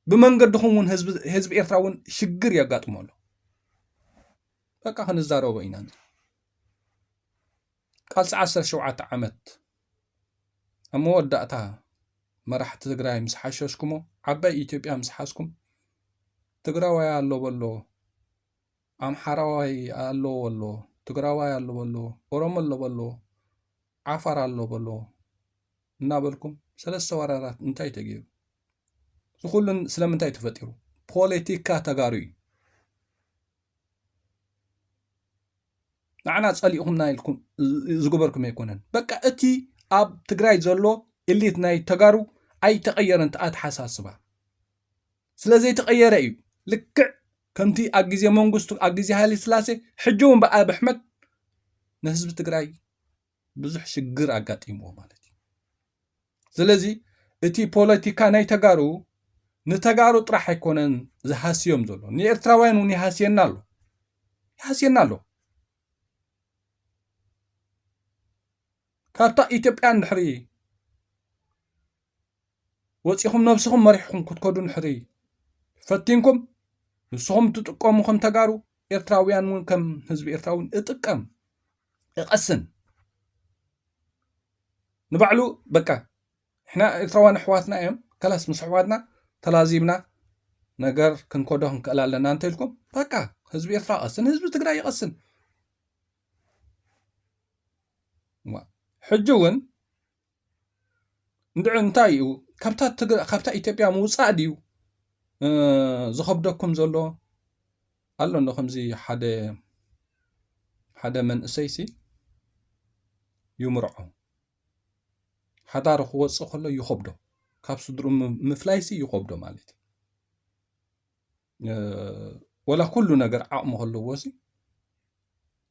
ብመንገድኹም እውን ህዝቢ ኤርትራ እውን ሽግር የጋጥሞ ኣሎ። በቃ ክንዛረቦ ኢና። ቃልሲ ዓሰርተ ሸውዓተ ዓመት ኣብ መወዳእታ መራሕቲ ትግራይ ምስ ሓሸሽኩሞ ዓባይ ኢትዮጵያ ምስ ሓዝኩም ትግራዋይ ኣሎ በሎ ኣምሓራዋይ ኣሎ በሎ ትግራዋይ ኣሎ በሎ ኦሮሞ ኣሎ በሎ ዓፋር ኣሎ በሎ እናበልኩም ሰለስተ ወራራት እንታይ ተገይሩ? እዚ ኩሉ ስለምንታይ ተፈጢሩ? ፖለቲካ ተጋሩ እዩ። ንዓና ጸሊእኹምና ኢልኩም ዝገበርኩም ኣይኮነን። በቃ እቲ ኣብ ትግራይ ዘሎ ኢሊት ናይ ተጋሩ ኣይተቐየረን እቲ ኣተሓሳስባ። ስለ ዘይተቐየረ እዩ ልክዕ ከምቲ ኣብ ግዜ መንግስቱ ኣብ ግዜ ሃይለ ስላሴ ሕጂ እውን ብኣብ ኣሕመድ ንህዝቢ ትግራይ ብዙሕ ሽግር ኣጋጢምዎ ማለት እዩ። ስለዚ እቲ ፖለቲካ ናይ ተጋሩ ንተጋሩ ጥራሕ ኣይኮነን ዝሃስዮም ዘሎ ንኤርትራውያን እውን ይሃስየና ኣሎ ይሃስየና ኣሎ። ካብታ ኢትዮጵያ እንድሕሪ ወፂኹም ነብስኹም መሪሕኹም ክትከዱ እንድሕሪ ፈቲንኩም ንስኹም ትጥቀሙ ከም ተጋሩ ኤርትራውያን እውን ከም ህዝቢ ኤርትራ እውን እጥቀም እቐስን ንባዕሉ በቃ ንሕና ኤርትራውያን ኣሕዋትና እዮም ከላስ ምስ ኣሕዋትና ተላዚብና ነገር ክንከዶ ክንክእል ኣለና እንተኢልኩም በቃ ህዝቢ ኤርትራ ይቐስን ህዝቢ ትግራይ ይቐስን ሕጂ እውን እንድዒ እንታይ እዩ ካብታ ኢትዮጵያ ምውፃእ ድዩ ዝኸብደኩም ዘሎ ኣሎ እንዶ ከምዚ ሓደ ሓደ መንእሰይሲ ይምርዖ ሓዳሩ ክወፅእ ከሎ ይኸብዶ ካብ ስድሩ ምፍላይሲ ይኸብዶ ማለት እዩ። ወላ ኩሉ ነገር ዓቕሚ ከለዎ ሲ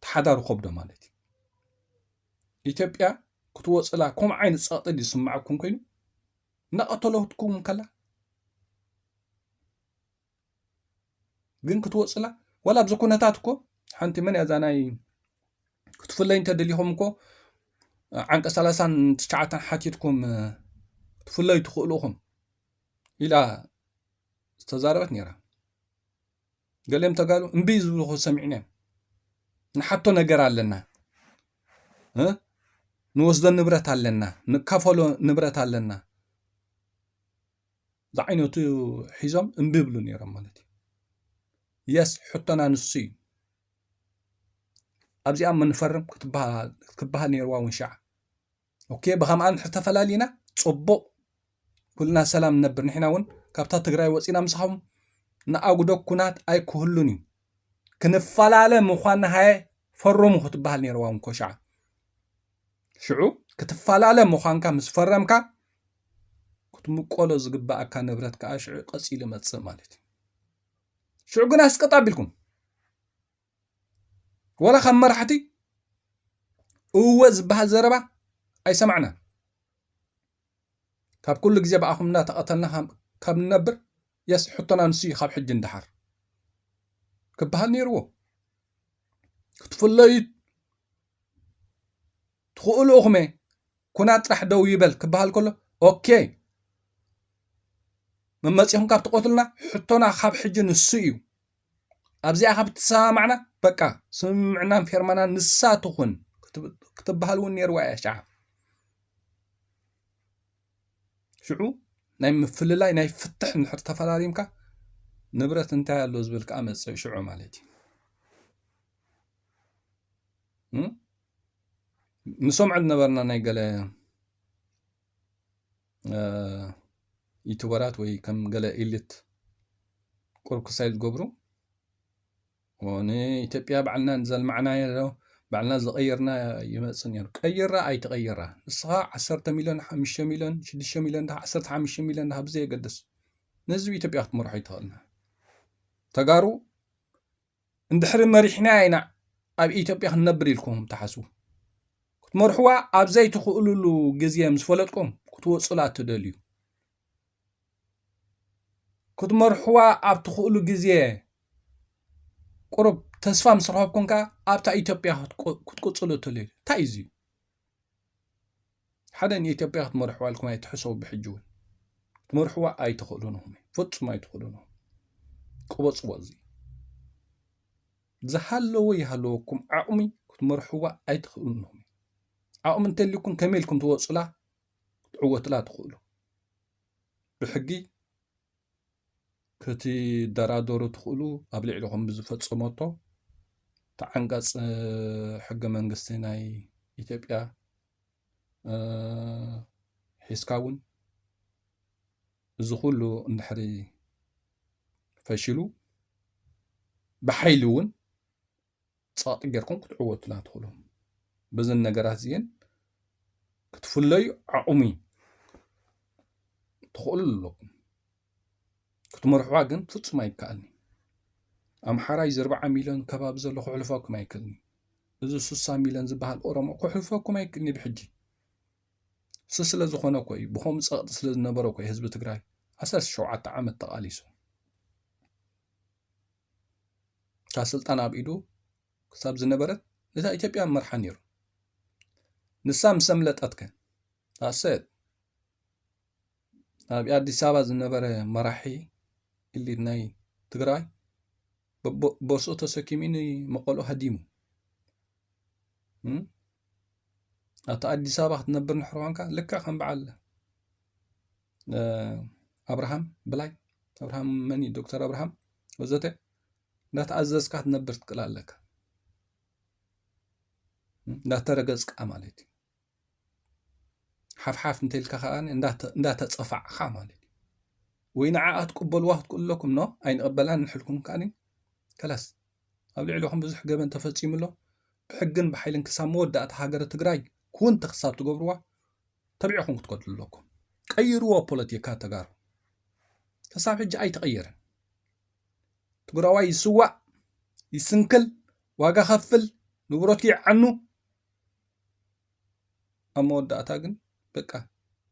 ተሓዳሩ ከብዶ ማለት እዩ። ኢትዮጵያ ክትወፅላ ከምኡ ዓይነት ፀቕጢ ዝስምዓኩም ኮይኑ እናቐተለትኩም ከላ ግን ክትወፅላ ዋላ ኣብዚ ኩነታት እኮ ሓንቲ መን እያ እዛ ናይ ክትፍለይ እንተደሊኹም እኮ ዓንቀ ሰላሳን ትሽዓተን ሓቲትኩም ክትፍለዩ ትኽእሉ ኢኹም ኢላ ዝተዛረበት ነይራ። ገሊኦም ተጋሩ እምቢ ዝብሉ ሰሚዕና እዮም። ንሓቶ ነገር ኣለና፣ ንወስዶ ንብረት ኣለና፣ ንካፈሎ ንብረት ኣለና ዝዓይነቱ ሒዞም እምቢ ይብሉ ነይሮም ማለት እዩ። የስ ሕቶና ንሱ እዩ። ኣብዚኣ ምንፈርም ክትበሃል ነይርዋ እውን ሸዓ ኦኬ፣ ብኸምኣ እንድሕር ተፈላሊና ጽቡቕ፣ ኩልና ሰላም ንነብር። ንሕና እውን ካብታ ትግራይ ወፂና ምሳኹም ንኣጉዶ ኩናት ኣይክህሉን እዩ። ክንፈላለ ምዃንና ሃየ ፈርሙ ክትበሃል ነይርዋ እውን ኮሻዓ። ሽዑ ክትፈላለ ምዃንካ ምስ ፈረምካ ክትምቆሎ ዝግባኣካ ንብረት ከዓ ሽዑ ቀፂሉ መፅእ ማለት እዩ። ሽዑ ግን ኣስቀጥ ኣቢልኩም ዋላ ካብ መራሕቲ እወ ዝበሃል ዘረባ ኣይሰማዕናን። ካብ ኩሉ ግዜ ብኣኹም እናተቐተልና ካብ ንነብር የስ ሕቶና ንሱ እዩ ካብ ሕጂ ንደሓር ክበሃል ነይርዎ። ክትፍለዩ ትኽእሉ ኢኹም እየ ኩናት ጥራሕ ደው ይበል ክበሃል ከሎ ኦኬ መመፂኹም ካብ ትቐትልና ሕቶና ካብ ሕጂ ንሱ እዩ። ኣብዚኣ ካብ ትሰማማዕና በቃ ስምምዕናን ፌርማናን ንሳ ትኹን ክትበሃል እውን ነይርዋ እያ ሸዓ። ሽዑ ናይ ምፍልላይ ናይ ፍትሕ እንድሕር ተፈላሊምካ ንብረት እንታይ ኣሎ ዝብል ከዓ መፅእ ሽዑ ማለት እዩ። ንሰምዖ ዝነበርና ናይ ገለ ዩቱበራት ወይ ከም ገለ ኢሊት ቁሩብ ክሳይ ዝገብሩ ንኢትዮጵያ ባዕልና ዘልማዕናዮ ባዕልና ዝቐየርና ይመፅእ ነይሩ። ቀይራ ኣይተቐየራ ንስኻ ዓሰርተ ሚልዮን ሓሙሽተ ሚልዮን ሽዱሽተ ሚልዮን ዳ ዓሰርተ ሓሙሽተ ሚልዮን ዳ ብዘየገድስ ንህዝቢ ኢትዮጵያ ክትመርሖ ይትኽእልና። ተጋሩ እንድሕሪ መሪሕና ኢና ኣብ ኢትዮጵያ ክንነብር ኢልኩም ትሓስቡ ክትመርሕዋ ኣብ ዘይትኽእሉሉ ግዜ ምስ ፈለጥኩም ክትወፁላ ትደልዩ ክትመርሕዋ ኣብ ትኽእሉ ግዜ ቁሩብ ተስፋ ምስ ረኸብኩም ከዓ ኣብታ ኢትዮጵያ ክትቅፅሉ ትልዩ እንታይ እዩ ሓደ ንኢትዮጵያ ክትመርሕዋ ኢልኩም ኣይትሕሰቡ ብሕጂ እውን ክትመርሕዋ ኣይትኽእሉን ኢኹም ፍፁም ኣይትኽእሉን ኢኹም ቅበፅዎ እዚ ዝሃለዎ ይሃለወኩም ዓቕሚ ክትመርሕዋ ኣይትኽእሉን ኢኹም ዓቕሚ እንተልዩኩም ከመይ ኢልኩም ትወፁላ ክትዕወትላ ትኽእሉ ብሕጊ ክትደራደሩ ትኽእሉ ኣብ ልዕሊኹም ብዝፈፀመቶ ተዓንቀፅ ሕገ መንግስቲ ናይ ኢትዮጵያ ሒዝካ እውን እዚ ኩሉ እንድሕሪ ፈሽሉ ብሓይሊ እውን ጸቕጢ ጌርኩም ክትዕወቱላ ትኽእሉ። በዘን ነገራት እዚአን ክትፍለዩ ዓቕሚ ትኽእሉ ኣለኩም። ክትመርሕዋ ግን ፍጹም ኣይከኣልን። ኣምሓራይ እዚ ኣርብዓ ሚልዮን ከባቢ ዘሎ ክሕልፈኩም ኣይክእልን። እዚ ስሳ ሚልዮን ዝበሃል ኦሮሞ ክሕልፈኩም ኣይክእልን ብሕጂ። እሱ ስለ ዝኾነ እኮ እዩ፣ ብኸምኡ ጸቕጢ ስለ ዝነበሮ እኮ እዩ ህዝቢ ትግራይ ዓሰርተ ሸውዓተ ዓመት ተቓሊሱ። እታ ስልጣን ኣብ ኢዱ ክሳብ ዝነበረት ነታ ኢትዮጵያ መርሓ ነይሩ። ንሳ ምስ ኣምለጠትከ ኣሰት ኣብ ኣዲስ ኣበባ ዝነበረ መራሒ ኢሊት ናይ ትግራይ በቦ- ቦስኡ ተሰኪሙ ንመቐሎ ሃዲሙ እም? ኣብቲ ኣዲስ ኣበባ ክትነብር ንሕር ኮንካ ልክዕ ከም በዓል እ፣ ኣብርሃም ብላይ ኣብርሃም መን እዩ ዶክተር ኣብርሃም ወዘተ እንዳተኣዘዝካ ክትነብር ትክእል ኣለካ እም? እንዳተረገፅካ ማለት እዩ ሓፍሓፍ እንተልካ ከዓ እንዳተ- እንዳተፀፋዕካ ማለት እዩ ወይ ንዓኣ ትቅበልዋ ክትክእሉ ኣለኩም። ኖ፣ ኣይንቕበላን ንሕልኩም ከኣኒ። ከላስ፣ ኣብ ልዕሊኹም ብዙሕ ገበን ተፈጺሙ ኣሎ። ብሕግን ብሓይልን ክሳብ መወዳእታ ሃገረ ትግራይ ኩን ተክሳብ ትገብርዋ ተቢዕኹም ክትከድሉ ኣለኩም። ቀይርዎ ፖለቲካ ተጋሩ። ክሳብ ሕጂ ኣይተቐየረን። ትግራዋይ ይስዋእ፣ ይስንክል፣ ዋጋ ከፍል፣ ንብረቱ ይዓኑ። ኣብ መወዳእታ ግን በቃ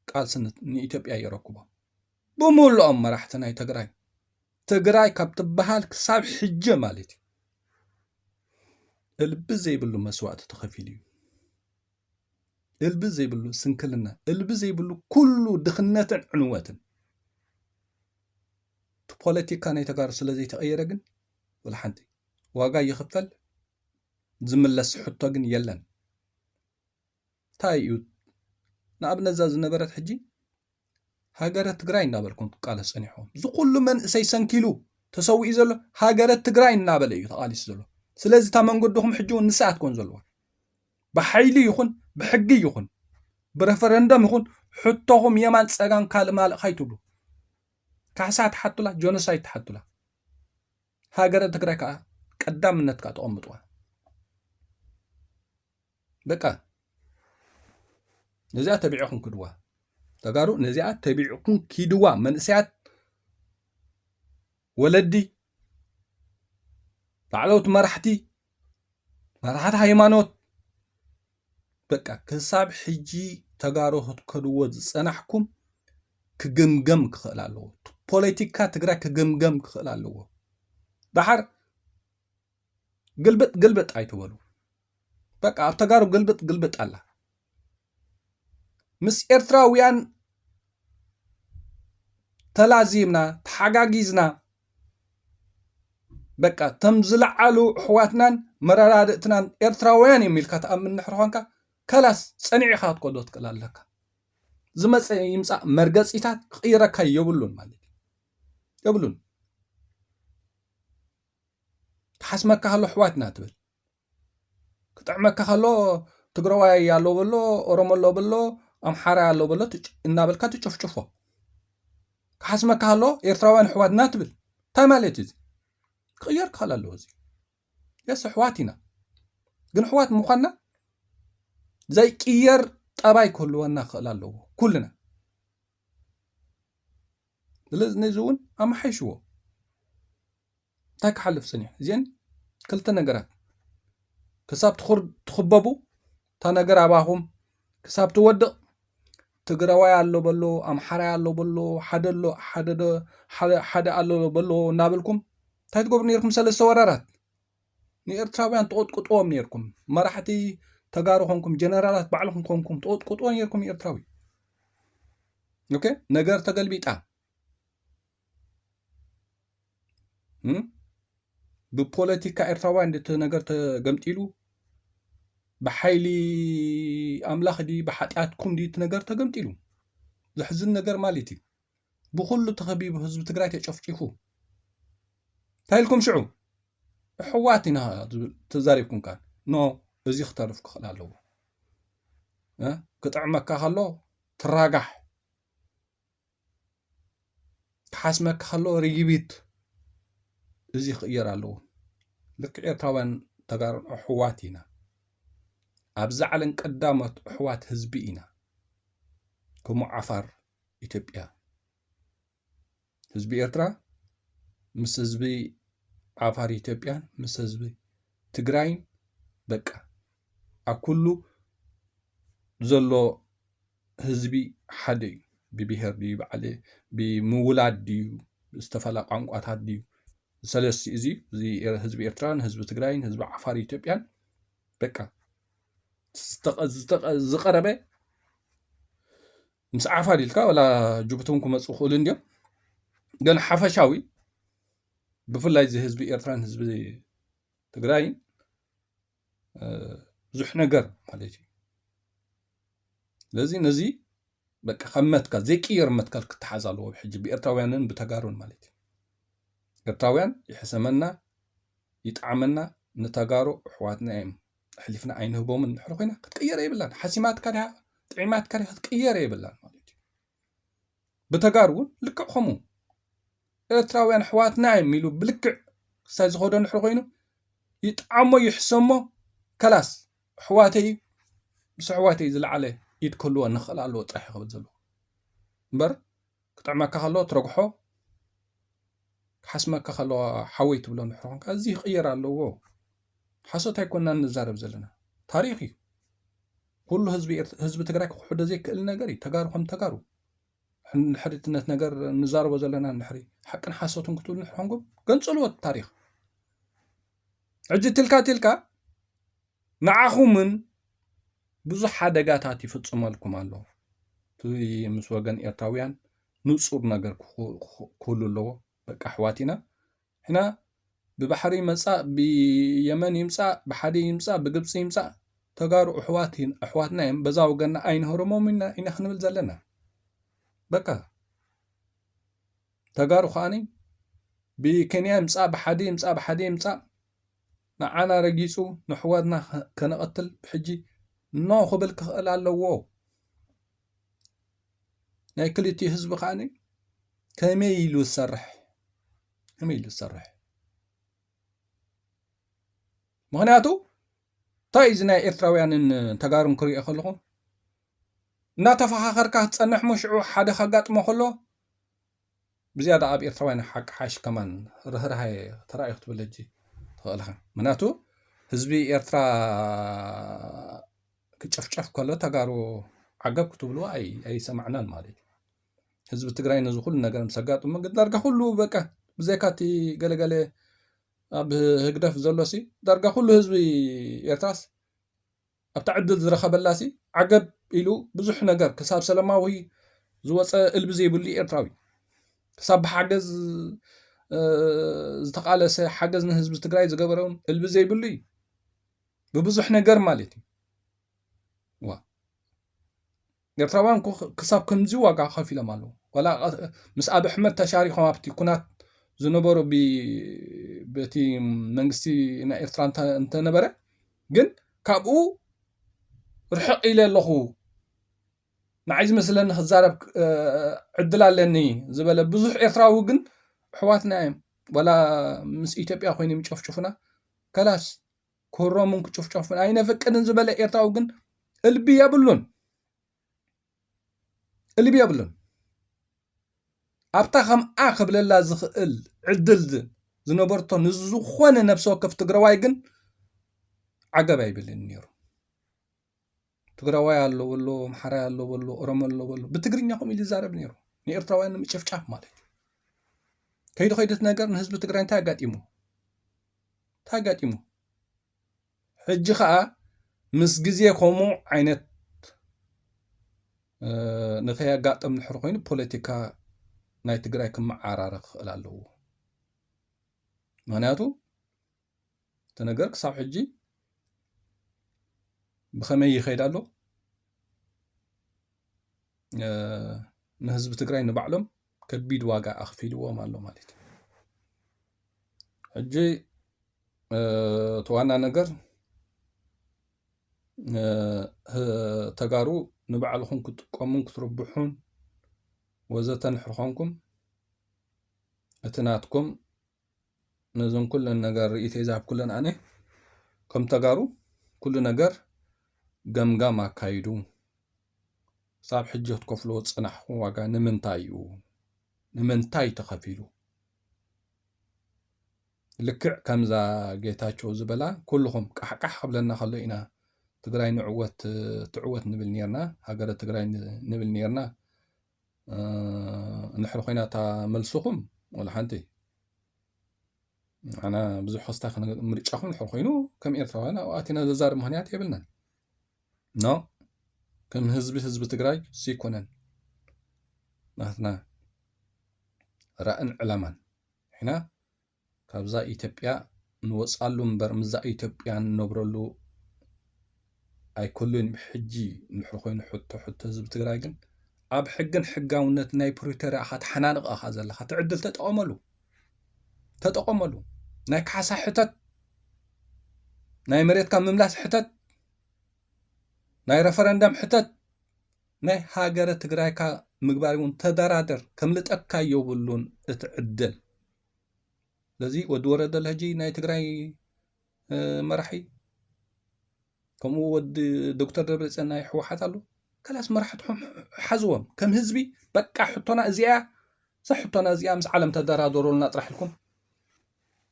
ቃልሲ ን-፣ ንኢትዮጵያ የረክቦ። ብምልኦም መራሕቲ ናይ ትግራይ፣ ትግራይ ካብ ትበሃል ክሳብ ሕጂ ማለት እዩ፣ እልቢ ዘይብሉ መስዋእቲ ተኸፊሉ እዩ። እልቢ ዘይብሉ ስንክልና፣ እልቢ ዘይብሉ ኩሉ ድኽነትን ዕንወትን። እቲ ፖለቲካ ናይ ተጋሩ ስለ ዘይተቐየረ ግን ወላ ሓንቲ ዋጋ ይኽፈል፣ ዝምለስ ሕቶ ግን የለን። እንታይ እዩ? ንኣብነት እዛ ዝነበረት ሕጂ ሃገረ ትግራይ እናበልኩም ትቃለስ ጸኒሕኩም። እዚ ኩሉ መንእሰይ ሰንኪሉ ተሰዊኡ ዘሎ ሃገረ ትግራይ እናበለ እዩ ተቃሊሱ ዘሎ። ስለዚ እታ መንገድኹም ሕጂ እውን ንሳ እያ ትኮን ዘለዋ። ብሓይሊ ይኹን ብሕጊ ይኹን ብረፈረንደም ይኹን ሕቶኹም የማን ጸጋም ካልእ ማልእ ካይትብሉ። ካሕሳ ትሓቱላ፣ ጆኖሳይድ ትሓቱላ። ሃገረ ትግራይ ከዓ ቀዳምነት ከዓ ተቐምጥዋ። በቃ ነዚኣ ተቢዕኹም ክድዋ። ተጋሩ ነዚኣ ተቢዕኩም ኪድዋ። መንእሰያት፣ ወለዲ፣ ላዕለዎት መራሕቲ፣ መራሕቲ ሃይማኖት፣ በቃ ክሳብ ሕጂ ተጋሩ ክትከድዎ ዝጸናሕኩም ክግምገም ክኽእል ኣለዎ። ፖለቲካ ትግራይ ክግምገም ክኽእል ኣለዎ። ደሓር ግልብጥ ግልብጥ ኣይትበሉ። በቃ ኣብ ተጋሩ ግልብጥ ግልብጥ ኣላ። ምስ ኤርትራውያን ተላዚምና፣ ተሓጋጊዝና፣ በቃ እቶም ዝለዓሉ ኣሕዋትናን መረዳድእትናን ኤርትራውያን እዮም ኢልካ ትኣምን እንድሕር ኾንካ፣ ከላስ ጸኒዕኻ ክትከዶ ትክእል ኣለካ። ዝመጸ ይምጻእ መርገጺታት ክቕይረካ የብሉን ማለት እዩ። የብሉን። ክሓስመካ ከሎ ኣሕዋትና ትብል። ክጥዕመካ ከሎ ትግራዋይ ኣሎ በሎ፣ ኦሮሞ ኣሎ በሎ፣ ኣምሓራይ ኣሎ በሎ ትጭ-፣ እናበልካ ትጭፍጭፎ። ክሓስመካ ከሎ ኤርትራውያን ኣሕዋትና ትብል። እንታይ ማለት እዩ እዚ? ክቕየር ክኽእል ኣለዎ እዚ። የስ፣ ኣሕዋት ኢና። ግን ኣሕዋት ምዃንና ዘይቅየር ጠባይ ክህልወና ክኽእል ኣለዎ። ኩልና። ስለዚ ነዚ እውን ኣመሓይሽዎ። እንታይ ክሓልፍ ጸኒሑ? እዚአን ክልተ ነገራት። ክሳብ ትኹር-፣ ትኽበቡ፣ እታ ነገር ኣባኹም ክሳብ ትወድቕ፣ ትግራዋይ ኣሎ በሎ፣ ኣምሓራይ ኣሎ በሎ፣ ሓደ ኣሎ፣ ሓደ ዶ-፣ ሓደ፣ ሓደ ኣሎ በሎ እናበልኩም እንታይ ትገብሩ ነይርኩም? ሰለስተ ወራራት ንኤርትራውያን ትቕጥቅጥዎም ነይርኩም። መራሕቲ ተጋሩ ኮንኩም፣ ጀነራላት ባዕልኹም ኮንኩም ትቕጥቅጥዎ ነይርኩም ኤርትራዊ። ኦኬ፣ ነገር ተገልቢጣ። እም? ብፖለቲካ ኤርትራውያን ድቲ ነገር ተገምጢሉ፣ ብሓይሊ ኣምላኽ ዲ ብሓጢኣትኩም ዲ እቲ ነገር ተገምጢሉ። ዘሕዝን ነገር ማለት እዩ። ብኹሉ ተኸቢቡ ህዝቢ ትግራይ ተጨፍጪፉ። እንታይ ኢልኩም ሽዑ? ኣሕዋት ኢና ዝብል ተዛሪብኩም ከኣ፣ ኖ፣ እዚ ክተርፍ ክኽእል ኣለዎ። እ? ክጥዕመካ ከሎ ትራጋሕ፣ ክሓስመካ ከሎ ርግቢት። እዚ ክቕየር ኣለዎ። ልክዕ ኤርትራውያን ተጋሩን ኣሕዋት ኢና። ኣብዚ ዓለም ቀዳሞት ኣሕዋት ህዝቢ ኢና። ከምኡ ዓፋር ኢትዮጵያ። ህዝቢ ኤርትራ ምስ ህዝቢ ዓፋር ኢትዮጵያን ምስ ህዝቢ ትግራይን በቃ ኣብ ኩሉ ዘሎ ህዝቢ ሓደ እዩ። ብብሄር ድዩ፣ ብዓለ-፣ ብምውላድ ድዩ፣ ብዝተፈላ ቋንቋታት ድዩ፣ ሰለስቲ እዚ፣ እዚ ኤር-፣ ህዝቢ ኤርትራን ህዝቢ ትግራይን ህዝቢ ዓፋር ኢትዮጵያን በቃ ዝተቐ-፣ ዝተቐ-፣ ዝቐረበ ምስ ዓፋር ኢልካ ወላ ጅቡቲ እውን ክመፁ ይኽእሉ እንዲዮም። ግን ሓፈሻዊ ብፍላይ እዚ ህዝቢ ኤርትራን ህዝቢ ትግራይን፣ እ፣ ብዙሕ ነገር ማለት እዩ። ስለዚ ነዚ በቃ ከም መትከል፣ ዘይቅየር መትከል ክተሓዝ ኣለዎ። ሕጂ ብኤርትራውያንን ብተጋሩን ማለት እዩ። ኤርትራውያን ይሕሰመና፣ ይጥዓመና፣ ንተጋሩ ኣሕዋትና እዮም፣ ኣሕሊፍና ኣይንህቦምን እንድሕር ኮይና ክትቅየር የብላን። ሓሲማትካ ድያ፣ ጥዒማትካ ድያ፣ ክትቅየር የብላን ማለት እዩ። ብተጋሩ እውን ልክዕ ከምኡ። ኤርትራውያን ኣሕዋትና እዮም ኢሉ ብልክዕ ክሳይ ዝኸዶ እንድሕር ኮይኑ፣ ይጥዓሞ ይሕሰሞ፣ ከላስ ኣሕዋተይ እዩ፣ ምስ ኣሕዋተይ ዝለዓለ ኢድ ክህልዎ ንኽእል ኣለዎ ጥራሕ እዩ ክብል ዘለዎ። እምበር ክጥዕመካ ከሎ ትረግሖ፣ ክሓስመካ ከሎ ሓወይ ትብሎ እንድሕር ኮንካ፣ እዚ ክቕየር ኣለዎ። ሓሶት ኣይኮንና ንዛረብ ዘለና፣ ታሪኽ እዩ። ኩሉ ህዝቢ ኤርት-፣ ህዝቢ ትግራይ ክኽሕዶ ዘይክእል ነገር እዩ። ተጋሩ ከም ተጋሩ እንድሕሪ እቲ ነት ነገር ንዛረቦ ዘለና፣ እንድሕሪ ሓቅን ሓሶትን ክትብሉ እንድሕር ኮንኩም፣ ገንጽልዎ እቲ ታሪኽ። ሕጂ ትልካ ትልካ ንዓኹምን ብዙሕ ሓደጋታት ይፍጽመልኩም ኣሎ። እቲ ምስ ወገን ኤርትራውያን ንጹር ነገር ክኹ-፣ ክኹ-፣ ክህሉ ኣለዎ። በቃ ኣሕዋት ኢና። ሕና ብባሕሪ ይመጻእ፣ ብየመን ይምጻእ፣ ብሓዲ ይምጻእ፣ ብግብጺ ይምጻእ፣ ተጋሩ ኣሕዋት-፣ ኣሕዋትና እዮም። በዛ ወገንና ኣይንህርሞም ኢና፣ ኢና ክንብል ዘለና። በቃ ተጋሩ ከኣኒ ብኬንያ ይምጻእ፣ ብሓዲ ይምጻእ፣ ብሓዲ ይምጻእ፣ ንዓና ረጊጹ ንኣሕዋትና ከ-፣ ከነቐትል ብሕጂ ኖ ክብል ክኽእል ኣለዎ። ናይ ክልቲኡ ህዝቢ ከኣኒ ከመይ ኢሉ ዝሰርሕ፣ ከመይ ኢሉ ዝሰርሕ? ምኽንያቱ እንታይ እዩ እዚ ናይ ኤርትራውያንን ተጋሩን ክሪኦ ከለኹ፣ እናተፈኻኸርካ ክትጸንሕ እሞ ሽዑ ሓደ ከጋጥሞ ከሎ ብዝያዳ ኣብ ኤርትራውያን ሓቂ ሓሽ ከማን ርህራሄ ተራእዩ ክትብል ሕጂ ትኽእል ኢኻ። ምኽንያቱ ህዝቢ ኤርትራ ክጭፍጨፍ ከሎ ተጋሩ ዓገብ ክትብሉ ኣይ-፣ ኣይሰማዕናን ማለት እዩ። ህዝቢ ትግራይ ነዚ ኩሉ ነገር ምስ ኣጋጥሞ ግን ዳርጋ ኩሉ በቃ ብዘይካ እቲ ገለገለ ኣብ ህግደፍ ዘሎሲ ዳርጋ ኩሉ ህዝቢ ኤርትራስ ኣብታ ዕድል ዝረኸበላሲ ዓገብ ኢሉ ብዙሕ ነገር ክሳብ ሰላማዊ ዝወፀ እልቢ ዘይብሉ ኤርትራዊ ክሳብ ብሓገዝ፣ እ፣ ዝተቓለሰ ሓገዝ ንህዝቢ ትግራይ ዝገበረ እውን እልቢ ዘይብሉ እዩ። ብብዙሕ ነገር ማለት እዩ። ዋ። ኤርትራውያን እኮ ክሳብ ከምዚ ዋጋ ከፊሎም ኣለዉ። ዋላ ምስ ኣብ ኣሕመድ ተሻሪኾም ኣብቲ ኩናት ዝነበሩ ብ-፣ በቲ መንግስቲ ናይ ኤርትራ እንተ-፣ እንተነበረ፣ ግን ካብኡ ርሕቕ ኢለ ኣለኹ፣ ንዓይ ዝመስለኒ ክዛረብ፣ እ፣ ዕድል ኣለኒ ዝበለ ብዙሕ ኤርትራዊ ግን ኣሕዋትና እዮም። ዋላ ምስ ኢትዮጵያ ኮይኖም ይጨፍጭፉና፣ ከላስ ክህረሙን ክጭፍጨፉን ኣይነፍቅድን ዝበለ ኤርትራዊ ግን እልቢ የብሉን። እልቢ የብሉን። ኣብታ ከምኣ ክብለላ ዝኽእል ዕድል ዝ-፣ ዝነበርቶ ንዝኾነ ነፍሲ ወከፍ ትግራዋይ ግን ዓገብ ኣይብልን ነይሩ። ትግራዋይ ኣሎ በሎ፣ ኣምሓራይ ኣሎ በሎ፣ ኦሮሞ ኣሎ በሎ፣ ብትግርኛ ከምኡ ኢሉ ይዛረብ ነይሩ። ንኤርትራውያን ንምጭፍጫፍ ማለት እዩ። ከይዱ ከይዱ እቲ ነገር ንህዝቢ ትግራይ እንታይ ኣጋጢሙ? እንታይ ኣጋጢሙ? ሕጂ ኸኣ ምስ ግዜ ከምኡ ዓይነት፣ እ፣ ንኸየጋጥም ድሕሪ ኮይኑ ፖለቲካ ናይ ትግራይ ክመዓራረ ክኽእል ኣለዎ። ምኽንያቱ እቲ ነገር ክሳብ ሕጂ ብኸመይ ይኸይድ ኣሎ? እ፣ ንህዝቢ ትግራይ ንባዕሎም ከቢድ ዋጋ ኣኽፊልዎም ኣሎ ማለት እዩ። ሕጂ፣ እ፣ እቲ ዋና ነገር፣ እ፣ ህ-፣ ተጋሩ ንባዕልኹም ክትጥቀሙን ክትርብሑን ወዘተ እንድሕር ኾንኩም፣ እቲ ናትኩም ነዞን ኩለን ነገር ርእይተይ ዝሃብኩለን ኣነ፣ ከም ተጋሩ ኩሉ ነገር ገምጋም ኣካይዱ። ክሳብ ሕጂ ክትከፍልዎ ዝጸናሕኩም ዋጋ ንምንታይ እዩ? ንምንታይ ተኸፊሉ? ልክዕ ከምዛ ጌታቸው ዝበላ ኩልኹም ቃሕቃሕ ክብለና ከሎ ኢና ትግራይ ንዕወት፣ ትዕወት ንብል ኔርና፣ ሃገረ ትግራይ ን-፣ ንብል ኔርና። እ፣ እንድሕር ኮይና እታ መልስኹም ወላ ሓንቲ፣ ንዓና ብዙሕ ክስታይ ክነ-፣ ምርጫኹም እንድሕር ኮይኑ ከም ኤርትራውያን ኣብኡ ኣቲና ዘዛርብ ምኽንያት የብልናን። ኖ፣ ከም ህዝቢ፣ ህዝቢ ትግራይ ዘይኮነን ናትና ራእን ዕላማን። ሕና ካብዛ ኢትዮጵያ ንወጻሉ እምበር ምስዛ ኢትዮጵያ ንነብረሉ ኣይኮሉን። ብሕጂ እንድሕር ኮይኑ ሕቶ፣ ሕቶ ህዝቢ ትግራይ ግን ኣብ ሕግን ሕጋውነት ናይ ፕሪቶርያ ኢኻ ተሓናንቕ ኢኻ ዘለኻ። እቲ ዕድል ተጠቐመሉ፣ ተጠቐመሉ። ናይ ካሕሳ ሕተት፣ ናይ መሬትካ ምምላስ ሕተት፣ ናይ ረፈረንደም ሕተት፣ ናይ ሃገረ ትግራይካ ምግባር እውን ተደራደር፣ ከምልጠካ የብሉን እቲ ዕድል። ስለዚ ወዲ ወረደ ለሕጂ ናይ ትግራይ መራሒ፣ ከምኡ ወዲ ዶክተር ደብረፅዮን ናይ ህወሓት ኣሎ። ከላስ መራሕትኹም ሓዝዎም ከም ህዝቢ። በቃ ሕቶና እዚኣ እያ፣ እዛ ሕቶና እዚኣ ምስ ዓለም ተደራደሩልና ጥራሕ ኢልኩም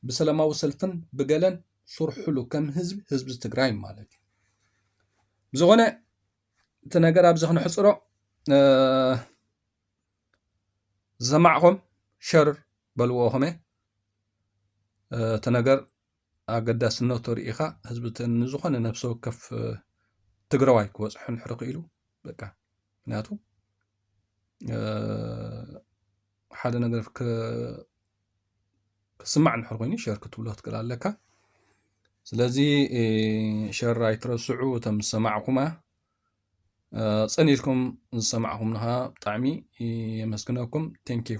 ብሰላማዊ ሰልፍን ብገለን ስርሕሉ ከም ህዝቢ፣ ህዝቢ ትግራይ ማለት እዩ። ብዝኾነ እቲ ነገር ኣብዚ ክነሕፅሮ ዝሰማዕኹም ሸር በልዎ። ከመ እቲ ነገር ኣገዳስነቱ ርኢኻ ህዝቢ ንዝኾነ ነብሰ ወከፍ ትግራዋይ ክበፅሑ እንድሕር ክኢሉ በቃ። ምክንያቱ ሓደ ነገር ክስማዕ እንድሕር ኮይኑ ሸር ክትብሎ ክትክእል ኣለካ። ስለዚ ሸር ኣይትረስዑ። እቶም ዝሰማዕኩማ፣ ጸኒልኩም ዝሰማዕኹምና ብጣዕሚ የመስግነኩም። Thank you።